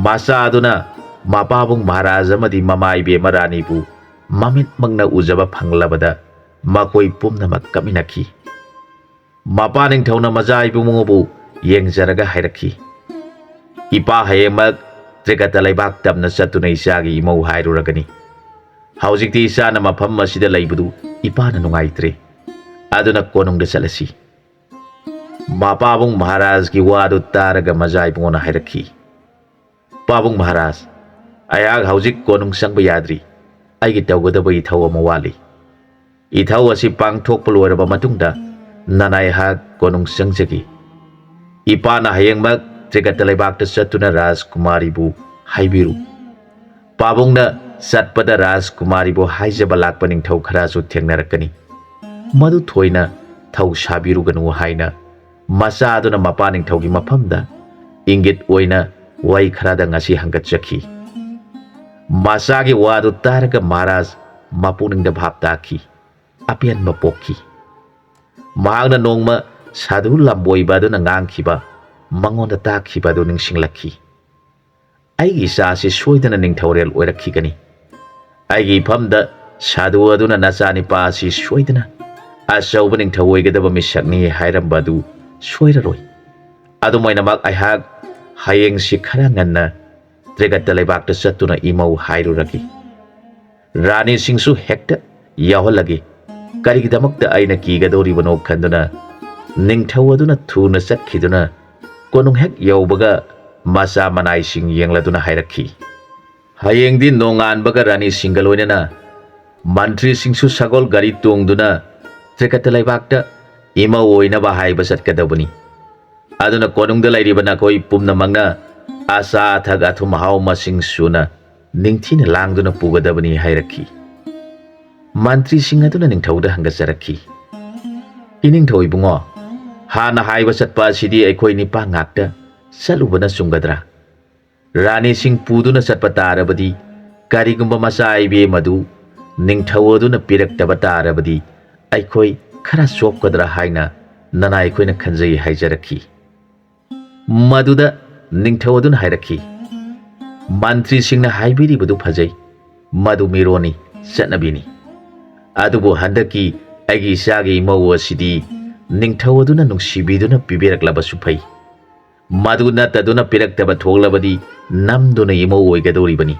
ꯃꯆꯥ ꯑꯗꯨꯅ ꯃꯄꯥꯕꯨꯡ ꯃꯍꯥꯔꯥꯖ ꯑꯃꯗꯤ ꯃꯃꯥ ꯏꯕꯦꯝꯃ ꯔꯥꯅꯤꯕꯨ ꯃꯃꯤꯠꯃꯛꯅ ꯎꯖꯕ ꯐꯪꯂꯕꯗ ꯃꯈꯣꯏ ꯄꯨꯝꯅꯃꯛ ꯀꯞꯃꯤꯟꯅꯈꯤ꯫ ꯃꯄꯥ ꯅꯤꯡꯊꯧꯅ ꯃꯆꯥ ꯏꯕꯨꯡꯉꯣꯕꯨ ꯌꯦꯡꯖꯔꯒ ꯍꯥꯏꯔꯛꯈꯤ, "ꯏꯄꯥ ꯍꯌꯦꯡꯃꯛ ꯇ꯭ꯔꯤꯀꯇ ꯂꯩꯕꯥꯛ ꯇꯝꯅ ꯆꯠꯇꯨꯅ ꯏꯆꯥꯒꯤ ꯏꯃꯧ ꯍꯥꯏꯔꯨꯔꯒꯅꯤ꯫ ꯍꯧꯖꯤꯛꯇꯤ ꯏꯆꯥꯅ ꯃꯐꯝ ꯑꯁꯤꯗ ꯂꯩꯕꯗꯨ ꯏꯄꯥꯅ ꯅꯨꯡꯉꯥꯏꯇ꯭ꯔꯦ꯫ ꯑꯗꯨꯅ ꯀꯣꯅꯨꯡꯗ ꯆꯠꯂꯁꯤ꯫ ꯃꯄꯥꯕꯨꯡ ꯃꯍꯥꯔꯥꯖꯀꯤ ꯋꯥꯗꯨ ꯇꯥꯔꯒ ꯃꯖꯥ ꯏꯕꯨꯡꯉꯣꯅ ꯍꯥꯏꯔꯛꯈꯤ, "ꯄꯥꯕꯨꯡ ꯃꯍꯥꯔꯥꯖ, ꯑꯩꯍꯥꯛ ꯍꯧꯖꯤꯛ ꯀꯣꯅꯨꯡ ꯆꯪꯕ ꯌꯥꯗ꯭ꯔꯤ꯫ ꯑꯩꯒꯤ ꯇꯧꯒꯗꯕ ꯏꯊꯧ ꯑꯃ ꯋꯥꯠꯂꯤ꯫ ꯏꯊꯧ ꯑꯁꯤ ꯄꯥꯡꯊꯣꯛꯄ ꯂꯣꯏꯔꯕ ꯃꯇꯨꯡꯗ ꯅꯅꯥꯏꯍꯥꯛ ꯀꯣꯅꯨꯡ ꯆꯪꯖꯒꯦ꯫ ꯏꯄꯥꯅ ꯍꯌꯦꯡꯃꯛ ꯇ꯭ꯔꯤꯀꯇ ꯂꯩꯕꯥꯛꯇ ꯆꯠꯇꯨꯅ ꯔꯥꯖꯀꯨꯃꯥꯔꯤꯕꯨ ꯍꯥꯏꯕꯤꯔꯨ꯫ ꯄꯥꯕꯨꯡꯅ ꯆꯠꯄꯗ ꯔꯥꯖꯀꯨꯃꯥꯔꯤꯕꯨ ꯍꯥꯏꯖꯕ ꯂꯥꯛꯄ ꯅꯤꯡꯊꯧ ꯈꯔꯁꯨ ꯊꯦꯡꯅꯔꯛꯀꯅꯤ꯫ ꯃꯗꯨ ꯊꯣꯏꯅ ꯊꯧ ꯁꯥꯕꯤꯔꯨꯒꯅꯨ" ꯍꯥꯏꯅ ꯃꯆꯥꯗꯨꯅ ꯃꯄꯥ ꯅꯤꯡꯊꯧꯒꯤ ꯃꯐꯝꯗ ꯏꯪꯒꯤꯠ ꯑꯣꯏꯅ ꯋꯥꯍꯩ ꯈꯔꯗ ꯉꯁꯤ ꯍꯪꯒꯠꯆꯈꯤ꯫ ꯃꯆꯥꯒꯤ ꯋꯥꯗꯨ ꯇꯥꯔꯒ ꯃꯍꯥꯔꯥꯖ ꯃꯄꯨꯛꯅꯤꯡꯗ ꯚꯥꯞ ꯇꯥꯈꯤ꯫ ꯑꯄꯦꯟꯕ ꯄꯣꯛꯈꯤ꯫ ꯃꯍꯥꯛꯅ ꯅꯣꯡꯃ ꯁꯥꯙꯨ ꯂꯝꯕꯣꯏꯕ ꯑꯗꯨꯅ ꯉꯥꯡꯈꯤꯕ, ꯃꯉꯣꯟꯗ ꯇꯥꯛꯈꯤꯕ ꯑꯗꯨ ꯅꯤꯡꯁꯤꯡꯂꯛꯈꯤ꯫ "ꯑꯩꯒꯤ ꯏꯆꯥ ꯑꯁꯤ ꯁꯣꯏꯗꯅ ꯅꯤꯡꯊꯧꯔꯦꯜ ꯑꯣꯏꯔꯛꯈꯤꯒꯅꯤ꯫ ꯑꯩꯒꯤ ꯏꯐꯝꯗ ꯁꯥꯙꯨ ꯑꯗꯨꯅ ꯅꯆꯥꯅꯤꯄꯥ ꯑꯁꯤ ꯁꯣꯏꯗꯅ ꯑꯆꯧꯕ ꯅꯤꯡꯊꯧ ꯑꯣꯏꯒꯗꯕ ꯃꯤꯁꯛꯅꯤ" ꯍꯥꯏꯔꯝꯕ ꯑꯗꯨ ꯁꯣꯏꯔꯔꯣꯏ꯫ ꯑꯗꯨꯝ ꯑꯣꯏꯅꯃꯛ, ꯑꯩꯍꯥꯛ ꯍꯌꯦꯡꯁꯤ ꯈꯔ ꯉꯟꯅ ꯇ꯭ꯔꯤꯒꯠꯇ ꯂꯩꯕꯥꯛꯇ ꯆꯠꯇꯨꯅ ꯏꯃꯧ ꯍꯥꯏꯔꯨꯔꯒꯦ꯫ ꯔꯥꯅꯤꯁꯤꯡꯁꯨ ꯍꯦꯛꯇ ꯌꯥꯎꯍꯜꯂꯒꯦ꯫ ꯀꯔꯤꯒꯤꯗꯃꯛꯇ ꯑꯩꯅ ꯀꯤꯒꯗꯧꯔꯤꯕꯅꯣ ꯈꯟꯗꯨꯅ ꯅꯤꯡꯊꯧ ꯑꯗꯨꯅ ꯊꯨꯅ ꯆꯠꯈꯤꯗꯨꯅ ꯀꯣꯅꯨꯡ ꯍꯦꯛ ꯌꯧꯕꯒ ꯃꯆꯥ ꯃꯅꯥꯏꯁꯤꯡ ꯌꯦꯡꯂꯗꯨꯅ ꯍꯥꯏꯔꯛꯈꯤ, "ꯍꯌꯦꯡꯗꯤ ꯅꯣꯡꯉꯥꯟꯕꯒ ꯔꯥꯅꯤꯁꯤꯡꯒ ꯂꯣꯏꯅꯅ ꯃꯟꯇ꯭ꯔꯤꯁꯤꯡꯁꯨ ꯁꯒꯣꯜ ꯒꯥꯔꯤ ꯇꯣꯡꯗꯨꯅ ꯇ꯭ꯔꯤꯒꯠꯇ ꯂꯩꯕꯥꯛꯇ ꯏꯃꯧ ꯑꯣꯏꯅꯕ ꯍꯥꯏꯕ ꯆꯠꯀꯗꯕꯅꯤ꯫ ꯑꯗꯨꯅ ꯀꯣꯅꯨꯡꯗ ꯂꯩꯔꯤꯕ ꯅꯈꯣꯏ ꯄꯨꯝꯅꯃꯛꯅ ꯑꯆꯥ ꯑꯊꯛ ꯑꯊꯨꯝ ꯑꯍꯥꯎ ꯃꯁꯤꯡ ꯁꯨꯅ ꯅꯤꯡꯊꯤꯅ ꯂꯥꯡꯗꯨꯅ ꯄꯨꯒꯗꯕꯅꯤ" ꯍꯥꯏꯔꯛꯈꯤ꯫ ꯃꯟꯇ꯭ꯔꯤꯁꯤꯡ ꯑꯗꯨꯅ ꯅꯤꯡꯊꯧꯗ ꯍꯪꯒꯠꯆꯔꯛꯈꯤ, "ꯏꯅꯤꯡꯊꯧ ꯏꯕꯨꯡꯉꯣ, ꯍꯥꯟꯅ ꯍꯥꯏꯕ ꯆꯠꯄ ꯑꯁꯤꯗꯤ ꯑꯩꯈꯣꯏ ꯅꯤꯄꯥ ꯉꯥꯛꯇ ꯆꯠꯂꯨꯕꯅ ꯆꯨꯝꯒꯗ꯭ꯔꯥ? ꯔꯥꯅꯤꯁꯤꯡ ꯄꯨꯗꯨꯅ ꯆꯠꯄ ꯇꯥꯔꯕꯗꯤ, ꯀꯔꯤꯒꯨꯝꯕ ꯃꯆꯥ ꯏꯕꯦꯝ ꯑꯗꯨ ꯅꯤꯡꯊꯧ ꯑꯗꯨꯅ ꯄꯤꯔꯛꯇꯕ ꯇꯥꯔꯕꯗꯤ, ꯑꯩꯈꯣꯏ ꯈꯔ ꯆꯣꯞꯀꯗ꯭ꯔꯥ ꯍꯥꯏꯅ ꯅꯅꯥꯏ ꯑꯩꯈꯣꯏꯅ ꯈꯟꯖꯩ" ꯍꯥꯏꯖꯔꯛꯈꯤ꯫ ꯃꯗꯨꯗ ꯅꯤꯡꯊꯧ ꯑꯗꯨꯅ ꯍꯥꯏꯔꯛꯈꯤ, "ꯃꯟꯇ꯭ꯔꯤꯁꯤꯡꯅ ꯍꯥꯏꯕꯤꯔꯤꯕꯗꯨ ꯐꯖꯩ, ꯃꯗꯨ ꯃꯤꯔꯣꯟꯅꯤ, ꯆꯠꯅꯕꯤꯅꯤ꯫ ꯑꯗꯨꯕꯨ ꯍꯟꯗꯛꯀꯤ ꯑꯩꯒꯤ ꯏꯆꯥꯒꯤ ꯏꯃꯧ ꯑꯁꯤꯗꯤ ꯅꯤꯡꯊꯧ ꯑꯗꯨꯅ ꯅꯨꯡꯁꯤꯕꯤꯗꯨꯅ ꯄꯤꯕꯤꯔꯛꯂꯕꯁꯨ ꯐꯩ꯫ ꯃꯗꯨ ꯅꯠꯇꯗꯨꯅ ꯄꯤꯔꯛꯇꯕ ꯊꯣꯛꯂꯕꯗꯤ ꯅꯝꯗꯨꯅ ꯏꯃꯧ ꯑꯣꯏꯒꯗꯧꯔꯤꯕꯅꯤ꯫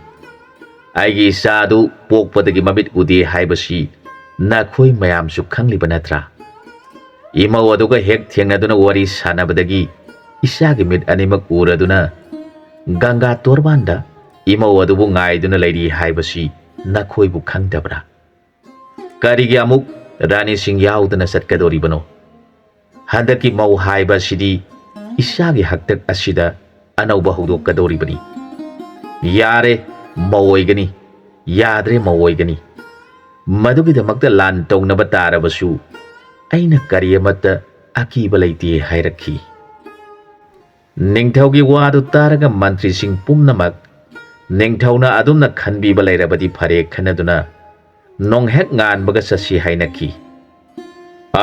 ꯑꯩꯒꯤ ꯏꯆꯥ ꯑꯗꯨ ꯄꯣꯛꯄꯗꯒꯤ ꯃꯃꯤꯠ ꯎꯗꯦ ꯍꯥꯏꯕꯁꯤ ꯅꯈꯣꯏ ꯃꯌꯥꯝꯁꯨ ꯈꯪꯂꯤꯕ ꯅꯠꯇ꯭ꯔꯥ? ꯏꯃꯧ ꯑꯗꯨꯒ ꯍꯦꯛ ꯊꯦꯡꯅꯗꯨꯅ ꯋꯥꯔꯤ ꯁꯥꯟꯅꯕꯗꯒꯤ ꯏꯆꯥꯒꯤ ꯃꯤꯠ ꯑꯅꯤꯃꯛ ꯎꯔꯗꯨꯅ ꯒꯪꯒꯥ ꯇꯣꯔꯕꯥꯟꯗ ꯏꯃꯧ ꯑꯗꯨꯕꯨ ꯉꯥꯏꯗꯨꯅ ꯂꯩꯔꯤ ꯍꯥꯏꯕꯁꯤ ꯅꯈꯣꯏꯕꯨ ꯈꯪꯗꯕ꯭ꯔꯥ? ꯀꯔꯤꯒꯤ ꯑꯃꯨꯛ ꯔꯥꯅꯤꯁꯤꯡ ꯌꯥꯎꯗꯅ ꯆꯠꯀꯗꯧꯔꯤꯕꯅꯣ? ꯍꯟꯗꯛꯀꯤ ꯃꯧ ꯍꯥꯏꯕ ꯑꯁꯤꯗꯤ ꯏꯆꯥꯒꯤ ꯍꯥꯛꯇꯛ ꯑꯁꯤꯗ ꯑꯅꯧꯕ ꯍꯧꯗꯣꯛꯀꯗꯧꯔꯤꯕꯅꯤ꯫ ꯌꯥꯔꯦ, ꯃꯧ ꯑꯣꯏꯒꯅꯤ, ꯌꯥꯗ꯭ꯔꯦ, ꯃꯧ ꯑꯣꯏꯒꯅꯤ꯫ ꯃꯗꯨꯒꯤꯗꯃꯛꯇ ꯂꯥꯟ ꯇꯧꯅꯕ ꯇꯥꯔꯕꯁꯨ ꯑꯩꯅ ꯀꯔꯤ ꯑꯃꯠꯇ ꯑꯀꯤꯕ ꯂꯩꯇꯦ ꯍꯥꯏꯔꯛꯈꯤ꯫ ꯅꯤꯡꯊꯧꯒꯤ ꯋꯥꯗꯨ ꯇꯥꯔꯒ ꯃꯟꯇ꯭ꯔꯤꯁꯤꯡ ꯄꯨꯝꯅꯃꯛ ꯅꯤꯡꯊꯧꯅ ꯑꯗꯨꯝꯅ ꯈꯟꯕꯤꯕ ꯂꯩꯔꯕꯗꯤ ꯐꯔꯦ ꯈꯟꯅꯗꯨꯅ ꯅꯣꯡꯍꯦꯛ ꯉꯥꯟꯕꯒ ꯆꯠꯁꯤ ꯍꯥꯏꯅꯈꯤ꯫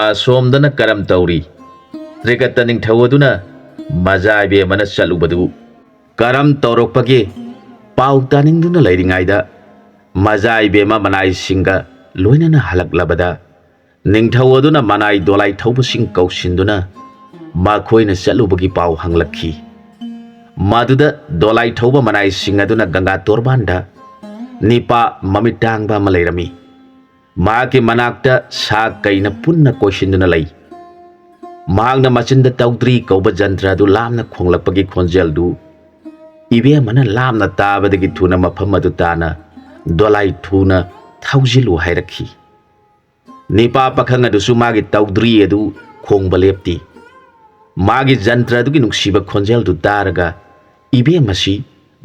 ꯑꯁꯣꯝꯗꯅ ꯀꯔꯝ ꯇꯧꯔꯤ? ꯇ꯭ꯔꯤꯀꯠꯇ ꯅꯤꯡꯊꯧ ꯑꯗꯨꯅ ꯃꯖꯥ ꯏꯕꯦꯝꯃꯅ ꯆꯠꯂꯨꯕꯗꯨ ꯀꯔꯝ ꯇꯧꯔꯛꯄꯒꯦ? ꯄꯥꯎ ꯇꯥꯅꯤꯡꯗꯨꯅ ꯂꯩꯔꯤꯉꯩꯗ ꯃꯖꯥ ꯏꯕꯦꯝꯃ ꯃꯅꯥꯏꯁꯤꯡꯒ ꯂꯣꯏꯅꯅ ꯍꯜꯂꯛꯂꯕꯗ ꯅꯤꯡꯊꯧ ꯑꯗꯨꯅ ꯃꯅꯥꯏ ꯗꯣꯂꯥꯏ ꯊꯧꯕꯁꯤꯡ ꯀꯧꯁꯤꯟꯗꯨꯅ ꯃꯈꯣꯏꯅ ꯆꯠꯂꯨꯕꯒꯤ ꯄꯥꯎ ꯍꯪꯂꯛꯈꯤ꯫ ꯃꯗꯨꯗ ꯗꯣꯂꯥꯏ ꯊꯧꯕ ꯃꯅꯥꯏꯁꯤꯡ ꯑꯗꯨꯅ ꯒꯪꯒꯥ ꯇꯣꯔꯕꯥꯟꯗ ꯅꯤꯄꯥ ꯃꯃꯤꯠ ꯇꯥꯡꯕ ꯑꯃ ꯂꯩꯔꯝꯃꯤ꯫ ꯃꯍꯥꯛꯀꯤ ꯃꯅꯥꯛꯇ ꯁꯥ ꯀꯩꯅ ꯄꯨꯟꯅ ꯀꯣꯏꯁꯤꯟꯗꯨꯅ ꯂꯩ꯫ ꯃꯍꯥꯛꯅ ꯃꯆꯤꯟꯗ ꯇꯧꯗ꯭ꯔꯤ ꯀꯧꯕ ꯖꯟꯇ꯭ꯔ ꯑꯗꯨ ꯂꯥꯞꯅ ꯈꯣꯡꯂꯛꯄꯒꯤ ꯈꯣꯟꯖꯦꯜꯗꯨ ꯏꯕꯦꯝꯃꯅ ꯂꯥꯞꯅ ꯇꯥꯕꯗꯒꯤ ꯊꯨꯅ ꯃꯐꯝ ꯑꯗꯨ ꯇꯥꯅ ꯗꯣꯂꯥꯏ ꯊꯨꯅ ꯊꯧꯖꯤꯜꯂꯨ ꯍꯥꯏꯔꯛꯈꯤ꯫ ꯅꯤꯄꯥ ꯄꯥꯈꯪ ꯑꯗꯨꯁꯨ ꯃꯥꯒꯤ ꯇꯧꯗ꯭ꯔꯤ ꯑꯗꯨ ꯈꯣꯡꯕ ꯂꯦꯞꯇꯦ꯫ ꯃꯥꯒꯤ ꯖꯟꯇ꯭ꯔ ꯑꯗꯨꯒꯤ ꯅꯨꯡꯁꯤꯕ ꯈꯣꯟꯖꯦꯜꯗꯨ ꯇꯥꯔꯒ ꯏꯕꯦꯝ ꯑꯁꯤ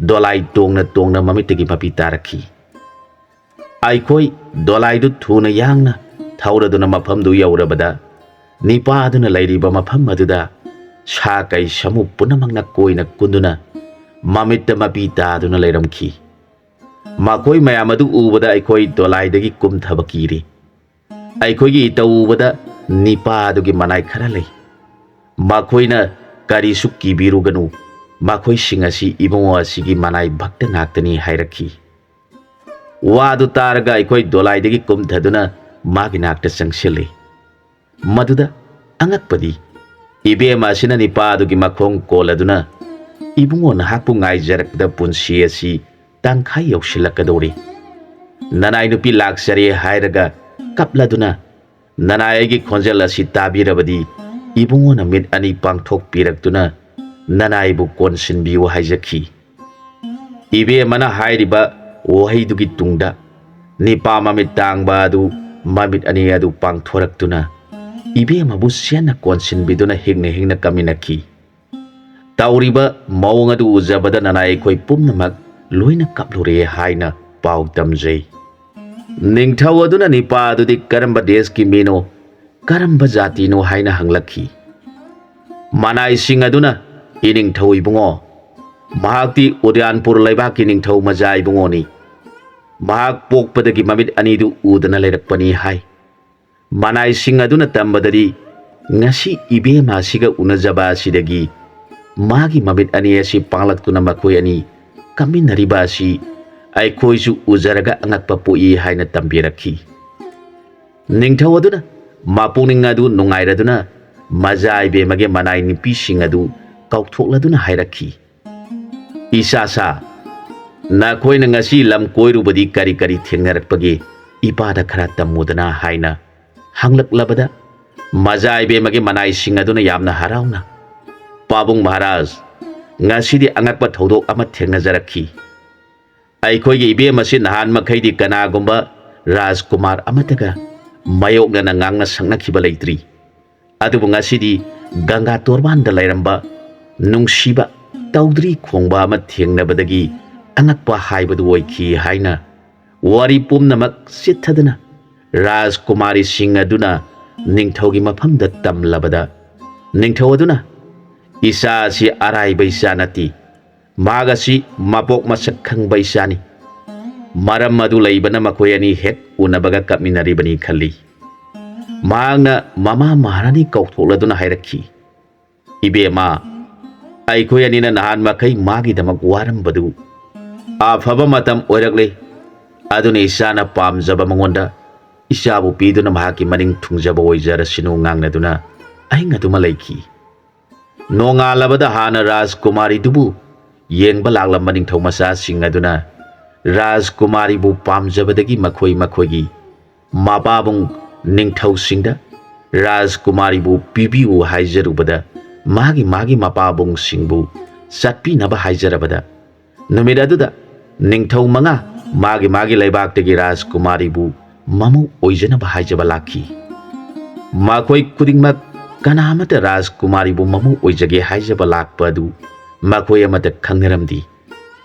ꯗꯣꯂꯥꯏ ꯇꯣꯡꯅ ꯇꯣꯡꯅ ꯃꯃꯤꯠꯇꯒꯤ ꯃꯄꯤ ꯇꯥꯔꯛꯈꯤ꯫ ꯑꯩꯈꯣꯏ ꯗꯣꯂꯥꯏꯗꯨ ꯊꯨꯅ ꯌꯥꯡꯅ ꯊꯧꯔꯗꯨꯅ ꯃꯐꯝꯗꯨ ꯌꯧꯔꯕꯗ ꯅꯤꯄꯥ ꯑꯗꯨꯅ ꯂꯩꯔꯤꯕ ꯃꯐꯝ ꯑꯗꯨꯗ ꯁꯥ ꯀꯩ ꯁꯥꯃꯨ ꯄꯨꯝꯅꯃꯛꯅ ꯀꯣꯏꯅ ꯀꯨꯟꯗꯨꯅ ꯃꯃꯤꯠꯇ ꯃꯄꯤ ꯇꯥꯗꯨꯅ ꯂꯩꯔꯝꯈꯤ꯫ ꯃꯈꯣꯏ ꯃꯌꯥꯝ ꯑꯗꯨ ꯎꯕꯗ ꯑꯩꯈꯣꯏ ꯗꯣꯂꯥꯏꯗꯒꯤ ꯀꯨꯝꯊꯕ ꯀꯤꯔꯦ꯫ ꯑꯩꯈꯣꯏꯒꯤ ꯏꯇꯧ ꯎꯕꯗ ꯅꯤꯄꯥ ꯑꯗꯨꯒꯤ ꯃꯅꯥꯏ ꯈꯔ ꯂꯩ꯫ ꯃꯈꯣꯏꯅ ꯀꯔꯤꯁꯨ ꯀꯤꯕꯤꯔꯨꯒꯅꯨ, ꯃꯈꯣꯏꯁꯤꯡ ꯑꯁꯤ ꯏꯕꯨꯡꯉꯣ ꯑꯁꯤꯒꯤ ꯃꯅꯥꯏ ꯚꯛꯇ ꯉꯥꯛꯇꯅꯤ ꯍꯥꯏꯔꯛꯈꯤ꯫ ꯋꯥꯗꯨ ꯇꯥꯔꯒ ꯑꯩꯈꯣꯏ ꯗꯣꯂꯥꯏꯗꯒꯤ ꯀꯨꯝꯊꯗꯨꯅ ꯃꯥꯒꯤ ꯅꯥꯛꯇ ꯆꯪꯁꯤꯜꯂꯤ꯫ ꯃꯗꯨꯗ ꯑꯉꯛꯄꯗꯤ ꯏꯕꯦꯝꯃ ꯑꯁꯤꯅ ꯅꯤꯄꯥ ꯑꯗꯨꯒꯤ ꯃꯈꯣꯡ ꯀꯣꯜꯂꯗꯨꯅ, "ꯏꯕꯨꯡꯉꯣ, ꯅꯍꯥꯛꯄꯨ ꯉꯥꯏꯖꯔꯛꯄꯗ ꯄꯨꯟꯁꯤ ꯑꯁꯤ ꯇꯪꯈꯥꯏ ꯌꯧꯁꯤꯜꯂꯛꯀꯗꯧꯔꯤ꯫ ꯅꯅꯥꯏ ꯅꯨꯄꯤ ꯂꯥꯛꯆꯔꯦ ꯍꯥꯏꯔꯒ ꯀꯞꯂꯗꯨꯅ, ꯅꯅꯥꯏ ꯑꯩꯒꯤ ꯈꯣꯟꯖꯦꯜ ꯑꯁꯤ ꯇꯥꯕꯤꯔꯕꯗꯤ ꯏꯕꯨꯡꯉꯣꯅ ꯃꯤꯠ ꯑꯅꯤ ꯄꯥꯡꯊꯣꯛꯄꯤꯔꯛꯇꯨꯅ ꯅꯅꯥꯏꯕꯨ ꯀꯣꯟꯁꯤꯟꯕꯤꯌꯨ" ꯍꯥꯏꯖꯈꯤ꯫ ꯏꯕꯦꯝꯃꯅ ꯍꯥꯏꯔꯤꯕ ꯋꯥꯍꯩꯗꯨꯒꯤ ꯇꯨꯡꯗ ꯅꯤꯄꯥ ꯃꯃꯤꯠ ꯇꯥꯡꯕ ꯑꯗꯨ ꯃꯃꯤꯠ ꯑꯅꯤ ꯑꯗꯨ ꯄꯥꯡꯊꯣꯔꯛꯇꯨꯅ ꯏꯕꯦꯝꯃꯕꯨ ꯆꯦꯠꯅ ꯀꯣꯟꯁꯤꯟꯕꯤꯗꯨꯅ ꯍꯤꯡꯅ ꯍꯤꯡꯅ ꯀꯞꯃꯤꯟꯅꯈꯤ꯫ ꯇꯧꯔꯤꯕ ꯃꯑꯣꯡ ꯑꯗꯨ ꯎꯖꯕꯗ ꯅꯅꯥꯏ ꯑꯩꯈꯣꯏ ꯄꯨꯝꯅꯃꯛ ꯂꯣꯏꯅ ꯀꯞꯂꯨꯔꯦ ꯍꯥꯏꯅ ꯄꯥꯎ ꯇꯝꯖꯩ꯫ ꯅꯤꯡꯊꯧ ꯑꯗꯨꯅ ꯅꯤꯄꯥ ꯑꯗꯨꯗꯤ ꯀꯔꯝꯕ ꯗꯦꯁꯀꯤ ꯃꯤꯅꯣ, ꯀꯔꯝꯕ ꯖꯥꯇꯤꯅꯣ ꯍꯥꯏꯅ ꯍꯪꯂꯛꯈꯤ꯫ ꯃꯅꯥꯏꯁꯤꯡ ꯑꯗꯨꯅ, "ꯏꯅꯤꯡꯊꯧ ꯏꯕꯨꯡꯉꯣ, ꯃꯍꯥꯛꯇꯤ ꯎꯗꯌꯥꯟꯄꯨꯔ ꯂꯩꯕꯥꯛꯀꯤ ꯅꯤꯡꯊꯧ ꯃꯖꯥ ꯏꯕꯨꯡꯉꯣꯅꯤ꯫ ꯃꯍꯥꯛ ꯄꯣꯛꯄꯗꯒꯤ ꯃꯃꯤꯠ ꯑꯅꯤꯗꯨ ꯎꯗꯅ ꯂꯩꯔꯛꯄꯅꯤ" ꯍꯥꯏ꯫ ꯃꯅꯥꯏꯁꯤꯡ ꯑꯗꯨꯅ ꯇꯝꯕꯗꯗꯤ, ꯉꯁꯤ ꯏꯕꯦꯝꯃ ꯑꯁꯤꯒ ꯎꯅꯖꯕ ꯑꯁꯤꯗꯒꯤ ꯃꯥꯒꯤ ꯃꯃꯤꯠ ꯑꯅꯤ ꯑꯁꯤ ꯄꯥꯡꯂꯛꯇꯨꯅ ꯃꯈꯣꯏ ꯑꯅꯤ ꯀꯝꯃꯤꯟꯅꯔꯤꯕ ꯑꯁꯤ ꯑꯩꯈꯣꯏꯁꯨ ꯎꯖꯔꯒ ꯑꯉꯛꯄ ꯄꯣꯛꯏ ꯍꯥꯏꯅ ꯇꯝꯕꯤꯔꯛꯈꯤ꯫ ꯅꯤꯡꯊꯧ ꯑꯗꯨꯅ ꯃꯄꯨꯛꯅꯤꯡ ꯑꯗꯨ ꯅꯨꯡꯉꯥꯏꯔꯗꯨꯅ ꯃꯖꯥ ꯏꯕꯦꯝꯃꯒꯤ ꯃꯅꯥꯏ ꯅꯨꯄꯤꯁꯤꯡ ꯑꯗꯨ ꯀꯧꯊꯣꯛꯂꯗꯨꯅ ꯍꯥꯏꯔꯛꯈꯤ, "ꯏꯆꯥ ꯁꯥ, ꯅꯈꯣꯏꯅ ꯉꯁꯤ ꯂꯝ ꯀꯣꯏꯔꯨꯕꯗꯤ ꯀꯔꯤ ꯀꯔꯤ ꯊꯦꯡꯅꯔꯛꯄꯒꯦ? ꯏꯄꯥꯗ ꯈꯔ ꯇꯝꯃꯨꯗꯅ" ꯍꯥꯏꯅ ꯍꯪꯂꯛꯂꯕꯗ, ꯃꯖꯥ ꯏꯕꯦꯝꯃꯒꯤ ꯃꯅꯥꯏꯁꯤꯡ ꯑꯗꯨꯅ ꯌꯥꯝꯅ ꯍꯔꯥꯎꯅ, "ꯄꯥꯕꯨꯡ ꯃꯍꯥꯔꯥꯖ, ꯉꯁꯤꯗꯤ ꯑꯉꯛꯄ ꯊꯧꯗꯣꯛ ꯑꯃ ꯊꯦꯡꯅꯖꯔꯛꯈꯤ꯫ ꯑꯩꯈꯣꯏꯒꯤ ꯏꯕꯦꯝ ꯑꯁꯤ ꯅꯍꯥꯟ ꯃꯈꯩꯗꯤ ꯀꯅꯥꯒꯨꯝꯕ ꯔꯥꯖꯀꯨꯃꯥꯔ ꯑꯃꯠꯇꯒ ꯃꯥꯌꯣꯛꯅꯅ ꯉꯥꯡꯅ ꯁꯛꯅꯈꯤꯕ ꯂꯩꯇ꯭ꯔꯤ꯫ ꯑꯗꯨꯕꯨ ꯉꯁꯤꯗꯤ ꯒꯪꯒꯥ ꯇꯣꯔꯕꯥꯟꯗ ꯂꯩꯔꯝꯕ ꯅꯨꯡꯁꯤꯕ ꯇꯧꯗ꯭ꯔꯤ ꯈꯣꯡꯕ ꯑꯃ ꯊꯦꯡꯅꯕꯗꯒꯤ ꯑꯉꯛꯄ ꯍꯥꯏꯕꯗꯨ ꯑꯣꯏꯈꯤ" ꯍꯥꯏꯅ ꯋꯥꯔꯤ ꯄꯨꯝꯅꯃꯛ ꯆꯤꯠꯊꯗꯨꯅ ꯔꯥꯖꯀꯨꯃꯥꯔꯤꯁꯤꯡ ꯑꯗꯨꯅ ꯅꯤꯡꯊꯧꯒꯤ ꯃꯐꯝꯗ ꯇꯝꯂꯕꯗ, ꯅꯤꯡꯊꯧ ꯑꯗꯨꯅ, "ꯏꯆꯥ ꯑꯁꯤ ꯑꯔꯥꯏꯕ ꯏꯆꯥ ꯅꯠꯇꯦ꯫ ꯃꯍꯥꯛ ꯑꯁꯤ ꯃꯄꯣꯛ ꯃꯁꯛ ꯈꯪꯕ ꯏꯆꯥꯅꯤ꯫ ꯃꯔꯝ ꯑꯗꯨ ꯂꯩꯕꯅ ꯃꯈꯣꯏ ꯑꯅꯤ ꯍꯦꯛ ꯎꯅꯕꯒ ꯀꯞꯃꯤꯟꯅꯔꯤꯕꯅꯤ" ꯈꯜꯂꯤ꯫ ꯃꯍꯥꯛꯅ ꯃꯃꯥ ꯃꯍꯥꯔꯥꯅꯤ ꯀꯧꯊꯣꯛꯂꯗꯨꯅ ꯍꯥꯏꯔꯛꯈꯤ, "ꯏꯕꯦꯝꯃ, ꯑꯩꯈꯣꯏ ꯑꯅꯤꯅ ꯅꯍꯥꯟ ꯃꯈꯩ ꯃꯥꯒꯤꯗꯃꯛ ꯋꯥꯔꯝꯕꯗꯨ ꯑꯐꯕ ꯃꯇꯝ ꯑꯣꯏꯔꯛꯂꯦ꯫ ꯑꯗꯨꯅ ꯏꯆꯥꯅ ꯄꯥꯝꯖꯕ ꯃꯉꯣꯟꯗ ꯏꯆꯥꯕꯨ ꯄꯤꯗꯨꯅ ꯃꯍꯥꯛꯀꯤ ꯃꯅꯤꯡ ꯊꯨꯡꯖꯕ ꯑꯣꯏꯖꯔꯁꯅꯨ" ꯉꯥꯡꯅꯗꯨꯅ ꯑꯍꯤꯡ ꯑꯗꯨꯃ ꯂꯩꯈꯤ꯫ ꯅꯣꯡꯉꯥꯜꯂꯕꯗ ꯍꯥꯟꯅ ꯔꯥꯖꯀꯨꯃꯥꯔꯤꯗꯨꯕꯨ ꯌꯦꯡꯕ ꯂꯥꯛꯂꯝꯕ ꯅꯤꯡꯊꯧ ꯃꯆꯥꯁꯤꯡ ꯑꯗꯨꯅ ꯔꯥꯖꯀꯨꯃꯥꯔꯤꯕꯨ ꯄꯥꯝꯖꯕꯗꯒꯤ ꯃꯈꯣꯏ ꯃꯈꯣꯏꯒꯤ ꯃꯄꯥꯕꯨꯡ ꯅꯤꯡꯊꯧꯁꯤꯡꯗ ꯔꯥꯖꯀꯨꯃꯥꯔꯤꯕꯨ ꯄꯤꯕꯤꯌꯨ ꯍꯥꯏꯖꯔꯨꯕꯗ, ꯃꯥꯒꯤ ꯃꯥꯒꯤ ꯃꯄꯥꯕꯨꯡꯁꯤꯡꯕꯨ ꯆꯠꯄꯤꯅꯕ ꯍꯥꯏꯖꯔꯕꯗ, ꯅꯨꯃꯤꯠ ꯑꯗꯨꯗ ꯅꯤꯡꯊꯧ ꯃꯉꯥ ꯃꯥꯒꯤ ꯃꯥꯒꯤ ꯂꯩꯕꯥꯛꯇꯒꯤ ꯔꯥꯖꯀꯨꯃꯥꯔꯤꯕꯨ ꯃꯃꯧ ꯑꯣꯏꯖꯅꯕ ꯍꯥꯏꯖꯕ ꯂꯥꯛꯈꯤ꯫ ꯃꯈꯣꯏ ꯈꯨꯗꯤꯡꯃꯛ ꯀꯅꯥ ꯑꯃꯠꯇ ꯔꯥꯖꯀꯨꯃꯥꯔꯤꯕꯨ ꯃꯃꯧ ꯑꯣꯏꯖꯒꯦ ꯍꯥꯏꯖꯕ ꯂꯥꯛꯄ ꯑꯗꯨ ꯃꯈꯣꯏ ꯑꯃꯠꯇ ꯈꯪꯅꯔꯝꯗꯦ꯫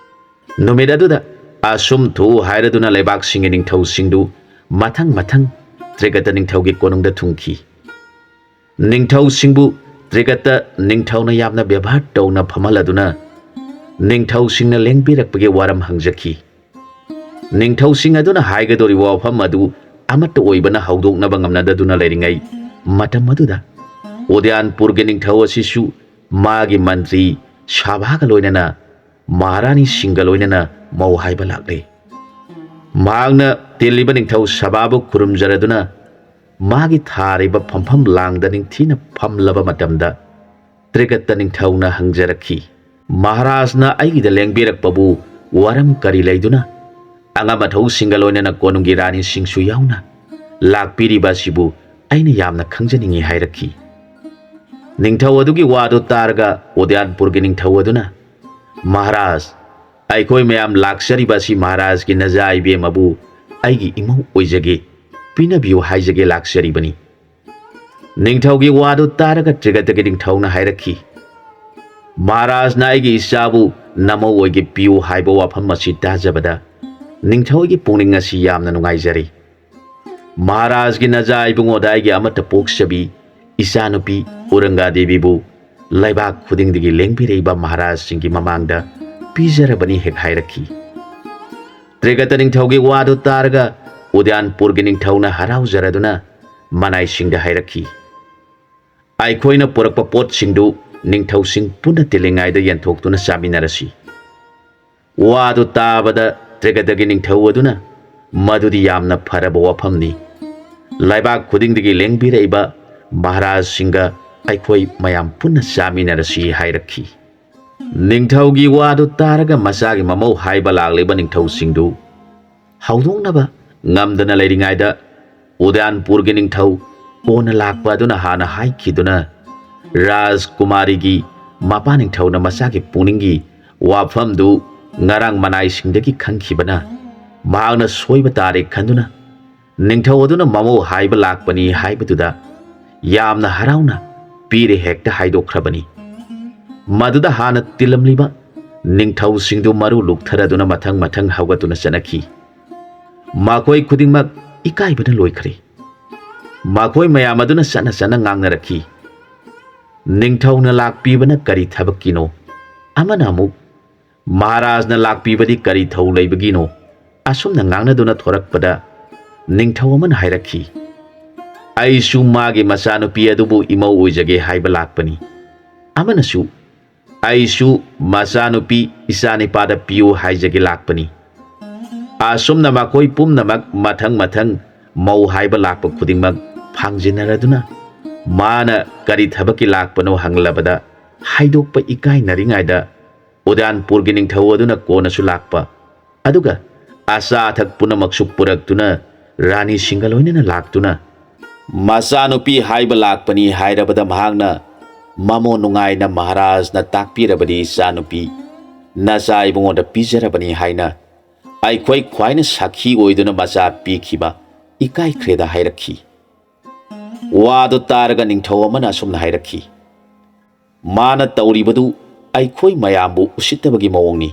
ꯅꯨꯃꯤꯠ ꯑꯗꯨꯗ ꯑꯁꯨꯝ ꯊꯣꯛꯎ ꯍꯥꯏꯔꯗꯨꯅ ꯂꯩꯕꯥꯛꯁꯤꯡꯒꯤ ꯅꯤꯡꯊꯧꯁꯤꯡꯗꯨ ꯃꯊꯪ ꯃꯊꯪ ꯇ꯭ꯔꯤꯒꯇ ꯅꯤꯡꯊꯧꯒꯤ ꯀꯣꯅꯨꯡꯗ ꯊꯨꯡꯈꯤ꯫ ꯅꯤꯡꯊꯧꯁꯤꯡꯕꯨ ꯇ꯭ꯔꯤꯒꯇ ꯅꯤꯡꯊꯧꯅ ꯌꯥꯝꯅ ꯕꯦꯕꯥꯔ ꯇꯧꯅ ꯐꯝꯍꯜꯂꯗꯨꯅ ꯅꯤꯡꯊꯧꯁꯤꯡꯅ ꯂꯦꯡꯕꯤꯔꯛꯄꯒꯤ ꯋꯥꯔꯝ ꯍꯪꯖꯈꯤ꯫ ꯅꯤꯡꯊꯧꯁꯤꯡ ꯑꯗꯨꯅ ꯍꯥꯏꯒꯗꯧꯔꯤꯕ ꯋꯥꯐꯝ ꯑꯗꯨ ꯑꯃꯠꯇ ꯑꯣꯏꯕꯅ ꯍꯧꯗꯣꯛꯅꯕ ꯉꯝꯅꯗꯗꯨꯅ ꯂꯩꯔꯤꯉꯩ ꯃꯇꯝ ꯑꯗꯨꯗ ꯎꯗꯌꯥꯟꯄꯨꯔꯒꯤ ꯅꯤꯡꯊꯧ ꯑꯁꯤꯁꯨ ꯃꯥꯒꯤ ꯃꯟꯇ꯭ꯔꯤ ꯁꯥꯚꯥꯒ ꯂꯣꯏꯅꯅ ꯃꯍꯥꯔꯥꯅꯤꯁꯤꯡꯒ ꯂꯣꯏꯅꯅ ꯃꯧ ꯍꯥꯏꯕ ꯂꯥꯛꯂꯦ꯫ ꯃꯍꯥꯛꯅ ꯇꯤꯜꯂꯤꯕ ꯅꯤꯡꯊꯧ ꯁꯥꯚꯥꯕꯨ ꯈꯨꯔꯨꯝꯖꯔꯗꯨꯅ ꯃꯥꯒꯤ ꯊꯥꯔꯤꯕ ꯐꯝꯐꯝ ꯂꯥꯡꯗ ꯅꯤꯡꯊꯤꯅ ꯐꯝꯂꯕ ꯃꯇꯝꯗ ꯇ꯭ꯔꯤꯒꯠꯇ ꯅꯤꯡꯊꯧꯅ ꯍꯪꯖꯔꯛꯈꯤ, "ꯃꯍꯥꯔꯥꯖꯅ ꯑꯩꯒꯤꯗ ꯂꯦꯡꯕꯤꯔꯛꯄꯕꯨ ꯋꯥꯔꯝ ꯀꯔꯤ ꯂꯩꯗꯨꯅ ꯑꯉꯝ ꯑꯊꯧꯁꯤꯡꯒ ꯂꯣꯏꯅꯅ ꯀꯣꯅꯨꯡꯒꯤ ꯔꯥꯅꯤꯁꯤꯡꯁꯨ ꯌꯥꯎꯅ ꯂꯥꯛꯄꯤꯔꯤꯕ ꯑꯁꯤꯕꯨ ꯑꯩꯅ ꯌꯥꯝꯅ ꯈꯪꯖꯅꯤꯡꯏ" ꯍꯥꯏꯔꯛꯈꯤ꯫ ꯅꯤꯡꯊꯧ ꯑꯗꯨꯒꯤ ꯋꯥꯗꯨ ꯇꯥꯔꯒ ꯎꯗꯌꯥꯟꯄꯨꯔꯒꯤ ꯅꯤꯡꯊꯧ ꯑꯗꯨꯅ, "ꯃꯍꯥꯔꯥꯖ, ꯑꯩꯈꯣꯏ ꯃꯌꯥꯝ ꯂꯥꯛꯆꯔꯤꯕ ꯑꯁꯤ ꯃꯍꯥꯔꯥꯖꯒꯤ ꯅꯖꯥ ꯏꯕꯦꯝꯃꯕꯨ ꯑꯩꯒꯤ ꯏꯃꯧ ꯑꯣꯏꯖꯒꯦ, ꯄꯤꯅꯕꯤꯌꯨ ꯍꯥꯏꯖꯒꯦ ꯂꯥꯛꯆꯔꯤꯕꯅꯤ"꯫ ꯅꯤꯡꯊꯧꯒꯤ ꯋꯥꯗꯨ ꯇꯥꯔꯒ ꯇ꯭ꯔꯤꯒꯠꯇꯒꯤ ꯅꯤꯡꯊꯧꯅ ꯍꯥꯏꯔꯛꯈꯤ, "ꯃꯍꯥꯔꯥꯖꯅ ꯑꯩꯒꯤ ꯏꯆꯥꯕꯨ ꯅꯃꯧ ꯑꯣꯏꯒꯦ ꯄꯤꯌꯨ ꯍꯥꯏꯕ ꯋꯥꯐꯝ ꯑꯁꯤ ꯇꯥꯖꯕꯗ ꯅꯤꯡꯊꯧꯒꯤ ꯄꯨꯛꯅꯤꯡ ꯑꯁꯤ ꯌꯥꯝꯅ ꯅꯨꯡꯉꯥꯏꯖꯔꯦ꯫ ꯃꯍꯥꯔꯥꯖꯒꯤ ꯅꯖꯥ ꯏꯕꯨꯡꯉꯣꯗ ꯑꯩꯒꯤ ꯑꯃꯠꯇ ꯄꯣꯛꯆꯕꯤ ꯏꯆꯥꯅꯨꯄꯤ ꯎꯔꯪꯒꯥ ꯗꯦꯕꯤꯕꯨ ꯂꯩꯕꯥꯛ ꯈꯨꯗꯤꯡꯗꯒꯤ ꯂꯦꯡꯕꯤꯔꯛꯏꯕ ꯃꯍꯥꯔꯥꯖꯁꯤꯡꯒꯤ ꯃꯃꯥꯡꯗ ꯄꯤꯖꯔꯕꯅꯤ" ꯍꯦꯛ ꯍꯥꯏꯔꯛꯈꯤ꯫ ꯇ꯭ꯔꯤꯒꯠꯇ ꯅꯤꯡꯊꯧꯒꯤ ꯋꯥꯗꯨ ꯇꯥꯔꯒ ꯎꯗꯌꯥꯟꯄꯨꯔꯒꯤ ꯅꯤꯡꯊꯧꯅ ꯍꯔꯥꯎꯖꯔꯗꯨꯅ ꯃꯅꯥꯏꯁꯤꯡꯗ ꯍꯥꯏꯔꯛꯈꯤ, "ꯑꯩꯈꯣꯏꯅ ꯄꯨꯔꯛꯄ ꯄꯣꯠꯁꯤꯡꯗꯨ ꯅꯤꯡꯊꯧꯁꯤꯡ ꯄꯨꯟꯅ ꯇꯤꯜꯂꯤꯉꯩꯗ ꯌꯦꯟꯊꯣꯛꯇꯨꯅ ꯆꯥꯃꯤꯟꯅꯔꯁꯤ"꯫ ꯋꯥꯗꯨ ꯇꯥꯕꯗ ꯇ꯭ꯔꯤꯒꯠꯇꯒꯤ ꯅꯤꯡꯊꯧ ꯑꯗꯨꯅ, "ꯃꯗꯨꯗꯤ ꯌꯥꯝꯅ ꯐꯔꯕ ꯋꯥꯐꯝꯅꯤ꯫ ꯂꯩꯕꯥꯛ ꯈꯨꯗꯤꯡꯗꯒꯤ ꯂꯦꯡꯕꯤꯔꯛꯏꯕ ꯃꯍꯥꯔꯥꯖꯁꯤꯡꯒ ꯑꯩꯈꯣꯏ ꯃꯌꯥꯝ ꯄꯨꯟꯅ ꯆꯥꯃꯤꯟꯅꯔꯁꯤ ꯍꯥꯏꯔꯛꯈꯤ꯫ ꯅꯤꯡꯊꯧꯒꯤ ꯋꯥꯗꯨ ꯇꯥꯔꯒ ꯃꯆꯥꯒꯤ ꯃꯃꯧ ꯍꯥꯏꯕ ꯂꯥꯛꯂꯤꯕ ꯅꯤꯡꯊꯧꯁꯤꯡꯗꯨ ꯍꯧꯗꯣꯛꯅꯕ ꯉꯝꯗꯅ ꯂꯩꯔꯤꯉꯩꯗ, ꯎꯗꯥꯟꯄꯨꯔꯒꯤ ꯅꯤꯡꯊꯧ ꯀꯣꯟꯅ ꯂꯥꯛꯄ ꯑꯗꯨꯅ ꯍꯥꯟꯅ ꯍꯥꯏꯈꯤꯗꯨꯅ, ꯔꯥꯖꯀꯨꯃꯥꯔꯤꯒꯤ ꯃꯄꯥ ꯅꯤꯡꯊꯧꯅ ꯃꯆꯥꯒꯤ ꯄꯨꯛꯅꯤꯡꯒꯤ ꯋꯥꯐꯝꯗꯨ ꯉꯔꯥꯡ ꯃꯅꯥꯏꯁꯤꯡꯗꯒꯤ ꯈꯪꯈꯤꯕꯅ, ꯃꯍꯥꯛꯅ ꯁꯣꯏꯕ ꯇꯥꯔꯦ ꯈꯟꯗꯨꯅ, ꯅꯤꯡꯊꯧ ꯑꯗꯨꯅ ꯃꯃꯧ ꯍꯥꯏꯕ ꯂꯥꯛꯄꯅꯤ ꯍꯥꯏꯕꯗꯨꯗ ꯌꯥꯝꯅ ꯍꯔꯥꯎꯅ ꯄꯤꯔꯦ ꯍꯦꯛꯇ ꯍꯥꯏꯗꯣꯛꯈ꯭ꯔꯕꯅꯤ꯫ ꯃꯗꯨꯗ ꯍꯥꯟꯅ ꯇꯤꯜꯂꯝꯂꯤꯕ ꯅꯤꯡꯊꯧꯁꯤꯡꯗꯨ ꯃꯔꯨ ꯂꯨꯛꯊꯔꯗꯨꯅ ꯃꯊꯪ ꯃꯊꯪ ꯍꯧꯒꯠꯇꯨꯅ ꯆꯠꯅꯈꯤ꯫ ꯃꯈꯣꯏ ꯈꯨꯗꯤꯡꯃꯛ ꯏꯀꯥꯏꯕꯅ ꯂꯣꯏꯈ꯭ꯔꯦ꯫ ꯃꯈꯣꯏ ꯃꯌꯥꯝ ꯑꯗꯨꯅ ꯆꯠꯅ ꯆꯠꯅ ꯉꯥꯡꯅꯔꯛꯈꯤ, "ꯅꯤꯡꯊꯧꯅ ꯂꯥꯛꯄꯤꯕꯅ ꯀꯔꯤ ꯊꯕꯛꯀꯤꯅꯣ?" ꯑꯃꯅ ꯑꯃꯨꯛ, "ꯃꯍꯥꯔꯥꯖꯅ ꯂꯥꯛꯄꯤꯕꯗꯤ ꯀꯔꯤ ꯊꯧ ꯂꯩꯕꯒꯤꯅꯣ?" ꯑꯁꯨꯝꯅ ꯉꯥꯡꯅꯗꯨꯅ ꯊꯣꯔꯛꯄꯗ, ꯅꯤꯡꯊꯧ ꯑꯃꯅ ꯍꯥꯏꯔꯛꯈꯤ, "ꯑꯩꯁꯨ ꯃꯥꯒꯤ ꯃꯆꯥꯅꯨꯄꯤ ꯑꯗꯨꯕꯨ ꯏꯃꯧ ꯑꯣꯏꯖꯒꯦ ꯍꯥꯏꯕ ꯂꯥꯛꯄꯅꯤ"꯫ ꯑꯃꯅꯁꯨ, "ꯑꯩꯁꯨ ꯃꯆꯥꯅꯨꯄꯤ ꯏꯆꯥꯅꯤꯄꯥꯗ ꯄꯤꯌꯨ ꯍꯥꯏꯖꯒꯦ ꯂꯥꯛꯄꯅꯤ"꯫ ꯑꯁꯨꯝꯅ ꯃꯈꯣꯏ ꯄꯨꯝꯅꯃꯛ ꯃꯊꯪ ꯃꯊꯪ ꯃꯧ ꯍꯥꯏꯕ ꯂꯥꯛꯄ ꯈꯨꯗꯤꯡꯃꯛ ꯐꯥꯡꯖꯤꯟꯅꯔꯗꯨꯅ, ꯃꯥꯅ ꯀꯔꯤ ꯊꯕꯛꯀꯤ ꯂꯥꯛꯄꯅꯣ ꯍꯪꯂꯕꯗ ꯍꯥꯏꯗꯣꯛꯄ ꯏꯀꯥꯏꯅꯔꯤꯉꯩꯗ, ꯎꯗꯥꯟꯄꯨꯔꯒꯤ ꯅꯤꯡꯊꯧ ꯑꯗꯨꯅ ꯀꯣꯟꯅꯁꯨ ꯂꯥꯛꯄ, ꯑꯗꯨꯒ ꯑꯆꯥ ꯑꯊꯛ ꯄꯨꯝꯅꯃꯛꯁꯨ ꯄꯨꯔꯛꯇꯨꯅ ꯔꯥꯅꯤꯁꯤꯡꯒ ꯂꯣꯏꯅꯅ ꯂꯥꯛꯇꯨꯅ, "ꯃꯆꯥꯅꯨꯄꯤ ꯍꯥꯏꯕ ꯂꯥꯛꯄꯅꯤ" ꯍꯥꯏꯔꯕꯗ, ꯃꯍꯥꯛꯅ, "ꯃꯃꯣ ꯅꯨꯡꯉꯥꯏꯅ ꯃꯍꯥꯔꯥꯖꯅ ꯇꯥꯛꯄꯤꯔꯕꯗꯤ ꯏꯆꯥꯅꯨꯄꯤ, ꯅꯆꯥ ꯏꯕꯨꯡꯉꯣꯗ ꯄꯤꯖꯔꯕꯅꯤ" ꯍꯥꯏꯅ ꯑꯩꯈꯣꯏ ꯈ꯭ꯋꯥꯏꯅ ꯁꯥꯈꯤ ꯑꯣꯏꯗꯨꯅ ꯃꯆꯥ ꯄꯤꯈꯤꯕ ꯏꯀꯥꯏꯈ꯭ꯔꯦꯗ ꯍꯥꯏꯔꯛꯈꯤ꯫ ꯋꯥꯗꯨ ꯇꯥꯔꯒ ꯅꯤꯡꯊꯧ ꯑꯃꯅ ꯑꯁꯨꯝꯅ ꯍꯥꯏꯔꯛꯈꯤ, "ꯃꯥꯅ ꯇꯧꯔꯤꯕꯗꯨ ꯑꯩꯈꯣꯏ ꯃꯌꯥꯝꯕꯨ ꯎꯁꯤꯠꯇꯕꯒꯤ ꯃꯑꯣꯡꯅꯤ꯫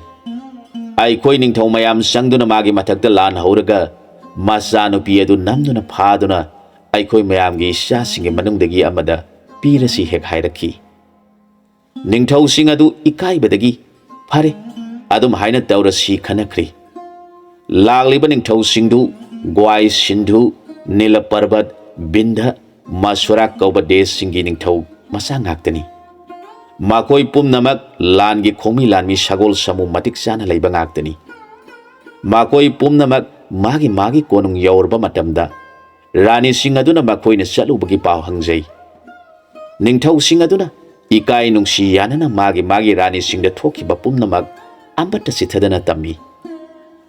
ꯑꯩꯈꯣꯏ ꯅꯤꯡꯊꯧ ꯃꯌꯥꯝ ꯆꯪꯗꯨꯅ ꯃꯥꯒꯤ ꯃꯊꯛꯇ ꯂꯥꯟ ꯍꯧꯔꯒ ꯃꯆꯥꯅꯨꯄꯤ ꯑꯗꯨ ꯅꯝꯗꯨꯅ ꯐꯥꯗꯨꯅ ꯑꯩꯈꯣꯏ ꯃꯌꯥꯝꯒꯤ ꯏꯆꯥꯁꯤꯡꯒꯤ ꯃꯅꯨꯡꯗꯒꯤ ꯑꯃꯗ ꯄꯤꯔꯁꯤ" ꯍꯦꯛ ꯍꯥꯏꯔꯛꯈꯤ꯫ ꯅꯤꯡꯊꯧꯁꯤꯡ ꯑꯗꯨ ꯏꯀꯥꯏꯕꯗꯒꯤ, "ꯐꯔꯦ, ꯑꯗꯨꯝ ꯍꯥꯏꯅ ꯇꯧꯔꯁꯤ" ꯈꯟꯅꯈ꯭ꯔꯦ꯫ ꯂꯥꯛꯂꯤꯕ ꯅꯤꯡꯊꯧꯁꯤꯡꯗꯨ ꯒ꯭ꯋꯥꯏ, ꯁꯤꯟꯙꯨ, ꯅꯤꯂ ꯄꯔꯕꯠ, ꯕꯤꯟꯙ, ꯃꯁꯨꯔꯥ ꯀꯧꯕ ꯗꯦꯁꯁꯤꯡꯒꯤ ꯅꯤꯡꯊꯧ ꯃꯆꯥ ꯉꯥꯛꯇꯅꯤ꯫ ꯃꯈꯣꯏ ꯄꯨꯝꯅꯃꯛ ꯂꯥꯟꯒꯤ ꯈꯣꯡꯃꯤ ꯂꯥꯟꯃꯤ ꯁꯒꯣꯜ ꯁꯃꯨ ꯃꯇꯤꯛ ꯆꯥꯅ ꯂꯩꯕ ꯉꯥꯛꯇꯅꯤ꯫ ꯃꯈꯣꯏ ꯄꯨꯝꯅꯃꯛ ꯃꯥꯒꯤ ꯃꯥꯒꯤ ꯀꯣꯅꯨꯡ ꯌꯧꯔꯕ ꯃꯇꯝꯗ, ꯔꯥꯅꯤꯁꯤꯡ ꯑꯗꯨꯅ ꯃꯈꯣꯏꯅ ꯆꯠꯂꯨꯕꯒꯤ ꯄꯥꯎ ꯍꯪꯖꯩ꯫ ꯅꯤꯡꯊꯧꯁꯤꯡ ꯑꯗꯨꯅ ꯏꯀꯥꯏ ꯅꯨꯡꯁꯤ ꯌꯥꯅꯅ ꯃꯥꯒꯤ ꯃꯥꯒꯤ ꯔꯥꯅꯤꯁꯤꯡꯗ ꯊꯣꯛꯈꯤꯕ ꯄꯨꯝꯅꯃꯛ ꯑꯃꯠꯇ ꯆꯤꯊꯗꯅ ꯇꯝꯃꯤ꯫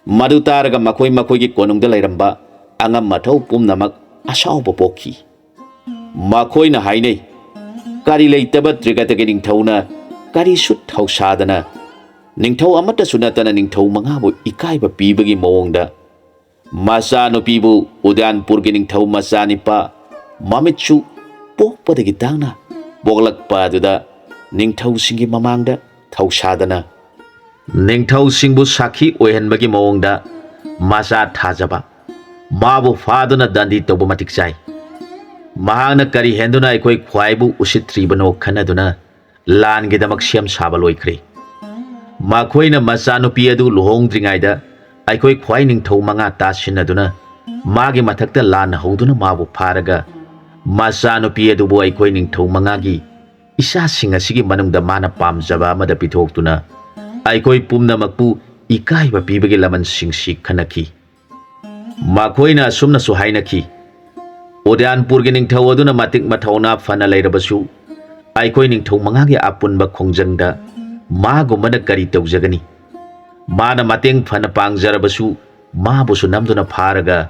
ꯃꯗꯨ ꯇꯥꯔꯒ ꯃꯈꯣꯏ ꯃꯈꯣꯏꯒꯤ ꯀꯣꯅꯨꯡꯗ ꯂꯩꯔꯝꯕ ꯑꯉꯝ ꯑꯊꯧ ꯄꯨꯝꯅꯃꯛ ꯑꯁꯥꯎꯕ ꯄꯣꯛꯈꯤ꯫ ꯃꯈꯣꯏꯅ ꯍꯥꯏꯅꯩ, "ꯀꯔꯤ ꯂꯩꯇꯕ ꯇ꯭ꯔꯤꯒꯇꯒꯤ ꯅꯤꯡꯊꯧꯅ ꯀꯔꯤꯁꯨ ꯊꯧꯁꯥꯗꯅ ꯅꯤꯡꯊꯧ ꯑꯃꯠꯇꯁꯨ ꯅꯠꯇꯅ ꯅꯤꯡꯊꯧ ꯃꯉꯥꯕꯨ ꯏꯀꯥꯏꯕ ꯄꯤꯕꯒꯤ ꯃꯑꯣꯡꯗ ꯃꯆꯥꯅꯨꯄꯤꯕꯨ ꯎꯗꯥꯟꯄꯨꯔꯒꯤ ꯅꯤꯡꯊꯧ ꯃꯆꯥꯅꯤꯄꯥ ꯃꯃꯤꯠꯁꯨ ꯄꯣꯛꯄꯗꯒꯤ ꯇꯥꯡꯅ ꯄꯣꯛꯂꯛꯄ ꯑꯗꯨꯗ ꯅꯤꯡꯊꯧꯁꯤꯡꯒꯤ ꯃꯃꯥꯡꯗ ꯊꯧꯁꯥꯗꯅ ꯅꯤꯡꯊꯧꯁꯤꯡꯕꯨ ꯁꯥꯈꯤ ꯑꯣꯏꯍꯟꯕꯒꯤ ꯃꯑꯣꯡꯗ ꯃꯆꯥ ꯊꯥꯖꯕ, ꯃꯥꯕꯨ ꯐꯥꯗꯨꯅ ꯗꯟꯗꯤ ꯇꯧꯕ ꯃꯇꯤꯛ ꯆꯥꯏ꯫ ꯃꯍꯥꯛꯅ ꯀꯔꯤ ꯍꯦꯟꯗꯨꯅ ꯑꯩꯈꯣꯏ ꯈ꯭ꯋꯥꯏꯕꯨ ꯎꯁꯤꯠꯇ꯭ꯔꯤꯕꯅꯣ ꯈꯟꯅꯗꯨꯅ ꯂꯥꯟꯒꯤꯗꯃꯛ ꯁꯦꯝ ꯁꯥꯕ ꯂꯣꯏꯈ꯭ꯔꯦ꯫ ꯃꯈꯣꯏꯅ ꯃꯆꯥꯅꯨꯄꯤ ꯑꯗꯨ ꯂꯨꯍꯣꯡꯗ꯭ꯔꯤꯉꯩꯗ ꯑꯩꯈꯣꯏ ꯈ꯭ꯋꯥꯏ ꯅꯤꯡꯊꯧ ꯃꯉꯥ ꯇꯥꯁꯤꯟꯅꯗꯨꯅ ꯃꯥꯒꯤ ꯃꯊꯛꯇ ꯂꯥꯟ ꯍꯧꯗꯨꯅ ꯃꯥꯕꯨ ꯐꯥꯔꯒ ꯃꯆꯥꯅꯨꯄꯤ ꯑꯗꯨꯕꯨ ꯑꯩꯈꯣꯏ ꯅꯤꯡꯊꯧ ꯃꯉꯥꯒꯤ ꯏꯆꯥꯁꯤꯡ ꯑꯁꯤꯒꯤ ꯃꯅꯨꯡꯗ ꯃꯥꯅ ꯄꯥꯝꯖꯕ ꯑꯃꯗ ꯄꯤꯊꯣꯛꯇꯨꯅ ꯑꯩꯈꯣꯏ ꯄꯨꯝꯅꯃꯛꯄꯨ ꯏꯀꯥꯏꯕ ꯄꯤꯕꯒꯤ ꯂꯃꯟꯁꯤꯡꯁꯤ ꯈꯟꯅꯈꯤ꯫ ꯃꯈꯣꯏꯅ ꯑꯁꯨꯝꯅꯁꯨ ꯍꯥꯏꯅꯈꯤ, "ꯎꯗꯥꯟꯄꯨꯔꯒꯤ ꯅꯤꯡꯊꯧ ꯑꯗꯨꯅ ꯃꯇꯤꯛ ꯃꯊꯧꯅꯥ ꯐꯅ ꯂꯩꯔꯕꯁꯨ ꯑꯩꯈꯣꯏ ꯅꯤꯡꯊꯧ ꯃꯉꯥꯒꯤ ꯑꯄꯨꯟꯕ ꯈꯣꯡꯖꯪꯗ ꯃꯥꯒꯨꯝꯕꯅ ꯀꯔꯤ ꯇꯧꯖꯒꯅꯤ? ꯃꯥꯅ ꯃꯇꯦꯡ ꯐꯅ ꯄꯥꯡꯖꯔꯕꯁꯨ ꯃꯥꯕꯨꯁꯨ ꯅꯝꯗꯨꯅ ꯐꯥꯔꯒ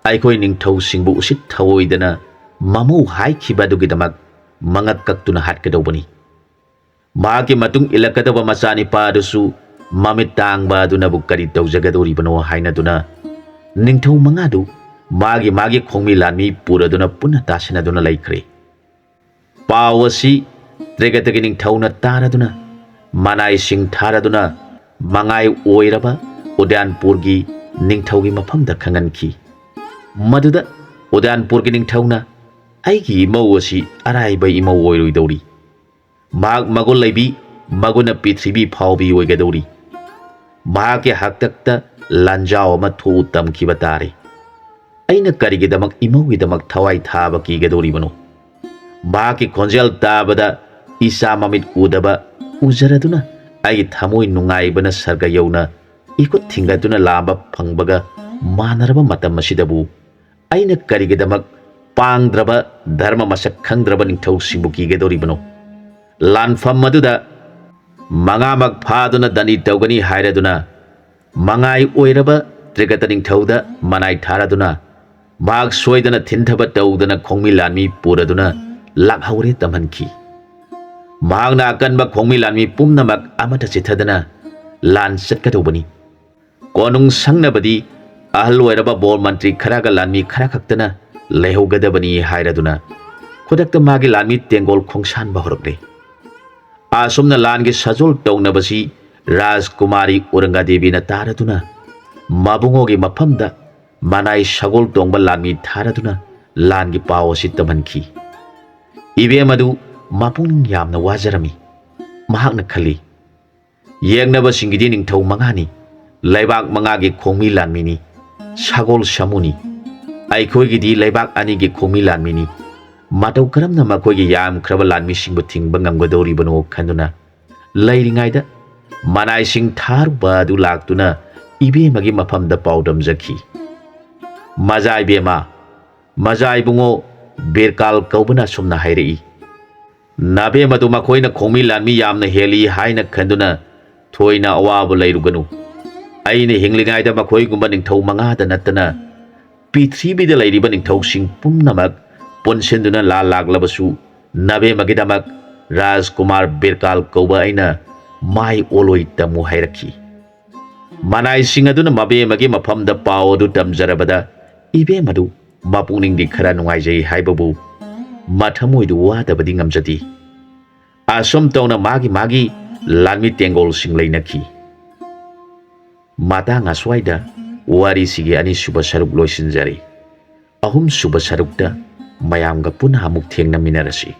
ꯑꯩꯈꯣꯏ ꯅꯤꯡꯊꯧꯁꯤꯡꯕꯨ ꯎꯁꯤꯠ ꯊꯑꯣꯏꯗꯅ ꯃꯃꯧ ꯍꯥꯏꯈꯤꯕ ꯑꯗꯨꯒꯤꯗꯃꯛ ꯃꯉꯛ ꯀꯛꯇꯨꯅ ꯍꯥꯠꯀꯗꯧꯕꯅꯤ꯫ ꯃꯍꯥꯛꯀꯤ ꯃꯇꯨꯡ ꯏꯜꯂꯛꯀꯗꯧꯕ ꯃꯆꯥꯅꯤꯄꯥ ꯑꯗꯨꯁꯨ ꯃꯃꯤꯠ ꯇꯥꯡꯕ ꯑꯗꯨꯅꯕꯨ ꯀꯔꯤ ꯇꯧꯖꯒꯗꯧꯔꯤꯕꯅꯣ?" ꯍꯥꯏꯅꯗꯨꯅ ꯅꯤꯡꯊꯧ ꯃꯉꯥꯗꯨ ꯃꯥꯒꯤ ꯃꯥꯒꯤ ꯈꯣꯡꯃꯤ ꯂꯥꯟꯃꯤ ꯄꯨꯔꯗꯨꯅ ꯄꯨꯟꯅ ꯇꯥꯁꯤꯟꯅꯗꯨꯅ ꯂꯩꯈ꯭ꯔꯦ꯫ ꯄꯥꯎ ꯑꯁꯤ ꯇ꯭ꯔꯦꯒꯇꯒꯤ ꯅꯤꯡꯊꯧꯅ ꯇꯥꯔꯗꯨꯅ ꯃꯅꯥꯏꯁꯤꯡ ꯊꯥꯔꯗꯨꯅ ꯃꯉꯥꯏ ꯑꯣꯏꯔꯕ ꯎꯗꯥꯟꯄꯨꯔꯒꯤ ꯅꯤꯡꯊꯧꯒꯤ ꯃꯐꯝꯗ ꯈꯪꯍꯟꯈꯤ꯫ ꯃꯗꯨꯗ ꯎꯗꯥꯟꯄꯨꯔꯒꯤ ꯅꯤꯡꯊꯧꯅ, "ꯑꯩꯒꯤ ꯏꯃꯧ ꯑꯁꯤ ꯑꯔꯥꯏꯕ ꯏꯃꯧ ꯑꯣꯏꯔꯣꯏꯗꯧꯔꯤ꯫ ꯃꯍꯥꯛ ꯃꯒꯨꯟ ꯂꯩꯕꯤ, ꯃꯒꯨꯟꯅ ꯄ꯭ꯔꯤꯊꯤꯕꯤ ꯐꯥꯎꯕꯤ ꯑꯣꯏꯒꯗꯧꯔꯤ꯫ ꯃꯍꯥꯛꯀꯤ ꯍꯥꯛꯇꯛꯇ ꯂꯥꯟꯖꯥꯎ ꯑꯃ ꯊꯣꯛꯎ ꯇꯝꯈꯤꯕ ꯇꯥꯔꯦ꯫ ꯑꯩꯅ ꯀꯔꯤꯒꯤꯗꯃꯛ ꯏꯃꯧꯒꯤꯗꯃꯛ ꯊꯋꯥꯏ ꯊꯥꯕ ꯀꯤꯒꯗꯧꯔꯤꯕꯅꯣ? ꯃꯍꯥꯛꯀꯤ ꯈꯣꯟꯖꯦꯜ ꯇꯥꯕꯗ ꯏꯆꯥ ꯃꯃꯤꯠ ꯎꯗꯕ ꯎꯖꯔꯗꯨꯅ ꯑꯩꯒꯤ ꯊꯃꯣꯏ ꯅꯨꯡꯉꯥꯏꯕꯅ ꯁꯔꯒ ꯌꯧꯅ ꯏꯈꯨꯠ ꯊꯤꯡꯒꯠꯇꯨꯅ ꯂꯥꯝꯕ ꯐꯪꯕꯒ ꯃꯥꯟꯅꯔꯕ ꯃꯇꯝ ꯑꯁꯤꯗꯕꯨ ꯑꯩꯅ ꯀꯔꯤꯒꯤꯗꯃꯛ ꯄꯥꯡꯗ꯭ꯔꯕ, ꯙꯔꯃ ꯃꯁꯛ ꯈꯪꯗ꯭ꯔꯕ ꯅꯤꯡꯊꯧꯁꯤꯡꯕꯨ ꯀꯤꯒꯗꯧꯔꯤꯕꯅꯣ? ꯂꯥꯟꯐꯝ ꯑꯗꯨꯗ ꯃꯉꯥꯃꯛ ꯐꯥꯗꯨꯅ ꯗꯟꯗꯤ ꯇꯧꯒꯅꯤ ꯍꯥꯏꯔꯗꯨꯅ, ꯃꯉꯥꯏ ꯑꯣꯏꯔꯕ ꯇ꯭ꯔꯤꯒꯇ ꯅꯤꯡꯊꯧꯗ ꯃꯅꯥꯏ ꯊꯥꯔꯗꯨꯅ, ꯃꯍꯥꯛ ꯁꯣꯏꯗꯅ ꯊꯤꯟꯊꯕ ꯇꯧꯗꯅ ꯈꯣꯡꯃꯤ ꯂꯥꯟꯃꯤ ꯄꯨꯔꯗꯨꯅ ꯂꯥꯛꯍꯧꯔꯦ ꯇꯝꯍꯟꯈꯤ꯫ ꯃꯍꯥꯛꯅ ꯑꯀꯟꯕ ꯈꯣꯡꯃꯤ ꯂꯥꯟꯃꯤ ꯄꯨꯝꯅꯃꯛ ꯑꯃꯠꯇ ꯆꯤꯠꯊꯗꯅ ꯂꯥꯟ ꯆꯠꯀꯗꯧꯕꯅꯤ꯫ ꯀꯣꯅꯨꯡ ꯁꯪꯅꯕꯗꯤ ꯑꯍꯜ ꯑꯣꯏꯔꯕ ꯕꯣꯔ ꯃꯟꯇ꯭ꯔꯤ ꯈꯔꯒ ꯂꯥꯟꯃꯤ ꯈꯔ ꯈꯛꯇꯅ ꯂꯩꯍꯧꯒꯗꯕꯅꯤ ꯍꯥꯏꯔꯗꯨꯅ ꯈꯨꯗꯛꯇ ꯃꯥꯒꯤ ꯂꯥꯟꯃꯤ ꯇꯦꯡꯒꯣꯜ ꯈꯣꯡꯁꯥꯟꯕ ꯍꯧꯔꯛꯂꯦ꯫ ꯑꯁꯨꯝꯅ ꯂꯥꯟꯒꯤ ꯁꯥꯖꯣꯜ ꯇꯧꯅꯕꯁꯤ ꯔꯥꯖꯀꯨꯃꯥꯔꯤ ꯎꯔꯪꯒꯗꯦꯕꯤꯅ ꯇꯥꯔꯗꯨꯅ ꯃꯕꯨꯡꯉꯣꯒꯤ ꯃꯐꯝꯗ ꯃꯅꯥꯏ ꯁꯒꯣꯜ ꯇꯣꯡꯕ ꯂꯥꯟꯃꯤ ꯊꯥꯔꯗꯨꯅ ꯂꯥꯟꯒꯤ ꯄꯥꯎ ꯑꯁꯤ ꯇꯝꯍꯟꯈꯤ꯫ ꯏꯕꯦꯝ ꯑꯗꯨ ꯃꯄꯨꯛꯅꯤꯡ ꯌꯥꯝꯅ ꯋꯥꯖꯔꯝꯃꯤ꯫ ꯃꯍꯥꯛꯅ ꯈꯜꯂꯤ, ꯌꯦꯡꯅꯕꯁꯤꯡꯒꯤꯗꯤ ꯅꯤꯡꯊꯧ ꯃꯉꯥꯅꯤ, ꯂꯩꯕꯥꯛ ꯃꯉꯥꯒꯤ ꯈꯣꯡꯃꯤ ꯂꯥꯟꯃꯤꯅꯤ, ꯁꯒꯣꯜ ꯁꯥꯃꯨꯅꯤ꯫ ꯑꯩꯈꯣꯏꯒꯤꯗꯤ ꯂꯩꯕꯥꯛ ꯑꯅꯤꯒꯤ ꯈꯣꯡꯃꯤ ꯂꯥꯟꯃꯤꯅꯤ꯫ ꯃꯇꯧ ꯀꯔꯝꯅ ꯃꯈꯣꯏꯒꯤ ꯌꯥꯝꯈ꯭ꯔꯕ ꯂꯥꯟꯃꯤꯁꯤꯡꯕꯨ ꯊꯤꯡꯕ ꯉꯝꯒꯗꯧꯔꯤꯕꯅꯣ ꯈꯟꯗꯨꯅ ꯂꯩꯔꯤꯉꯩꯗ ꯃꯅꯥꯏꯁꯤꯡ ꯊꯥꯔꯨꯕ ꯑꯗꯨ ꯂꯥꯛꯇꯨꯅ ꯏꯕꯦꯝꯃꯒꯤ ꯃꯐꯝꯗ ꯄꯥꯎꯗꯝꯖꯈꯤ꯫ ꯃꯖꯥ ꯏꯕꯦꯝꯃ, ꯃꯖꯥ ꯏꯕꯨꯡꯉꯣ ꯕꯤꯔꯀꯥꯜ ꯀꯧꯕꯅ ꯑꯁꯨꯝꯅ ꯍꯥꯏꯔꯛꯏ, ꯅꯕꯦꯝꯃꯗꯨ ꯃꯈꯣꯏꯅ ꯈꯣꯡꯃꯤ ꯂꯥꯟꯃꯤ ꯌꯥꯝꯅ ꯍꯦꯜꯂꯤ ꯍꯥꯏꯅ ꯈꯟꯗꯨꯅ ꯊꯣꯏꯅ ꯑꯋꯥꯕ ꯂꯩꯔꯨꯒꯅꯨ꯫ ꯑꯩꯅ ꯍꯤꯡꯂꯤꯉꯩꯗ ꯃꯈꯣꯏꯒꯨꯝꯕ ꯅꯤꯡꯊꯧ ꯃꯉꯥꯗ ꯅꯠꯇꯅ ꯄ꯭ꯔꯤꯊꯤꯕꯤꯗ ꯂꯩꯔꯤꯕ ꯅꯤꯡꯊꯧꯁꯤꯡ ꯄꯨꯝꯅꯃꯛ ꯄꯨꯟꯁꯤꯟꯗꯨꯅ ꯂꯥꯜ ꯂꯥꯛꯂꯕꯁꯨ ꯅꯕꯦꯝꯃꯒꯤꯗꯃꯛ ꯔꯥꯖꯀꯨꯃꯥꯔ ꯕꯤꯔꯀꯥꯜ ꯀꯧꯕ ꯑꯩꯅ ꯃꯥꯏ ꯑꯣꯜꯂꯣꯏ ꯇꯝꯃꯨ ꯍꯥꯏꯔꯛꯈꯤ꯫ ꯃꯅꯥꯏꯁꯤꯡ ꯑꯗꯨꯅ ꯃꯕꯦꯝꯃꯒꯤ ꯃꯐꯝꯗ ꯄꯥꯎ ꯑꯗꯨ ꯇꯝꯖꯔꯕꯗ ꯏꯕꯦꯝꯃꯗꯨ ꯃꯄꯨꯛꯅꯤꯡꯗꯤ ꯈꯔ ꯅꯨꯡꯉꯥꯏꯖꯩ ꯍꯥꯏꯕꯕꯨ ꯃꯊꯃꯣꯏꯗꯨ ꯋꯥꯗꯕꯗꯤ ꯉꯝꯖꯗꯦ꯫ ꯑꯁꯨꯝ ꯇꯧꯅ ꯃꯥꯒꯤ ꯃꯥꯒꯤ ꯂꯥꯟꯃꯤ ꯇꯦꯡꯒꯣꯜꯁꯤꯡ ꯂꯩꯅꯈꯤ꯫ ꯃꯇꯥꯡ ꯑꯁ꯭ꯋꯥꯏꯗ ꯋꯥꯔꯤꯁꯤꯒꯤ ꯑꯅꯤꯁꯨꯕ ꯁꯔꯨꯛ ꯂꯣꯏꯁꯤꯟꯖꯔꯦ꯫ ꯑꯍꯨꯝꯁꯨꯕ ꯁꯔꯨꯛꯇ ꯃꯌꯥꯝꯒ ꯄꯨꯟꯅ ꯑꯃꯨꯛ ꯊꯦꯡꯅꯃꯤꯟꯅꯔꯁꯤ꯫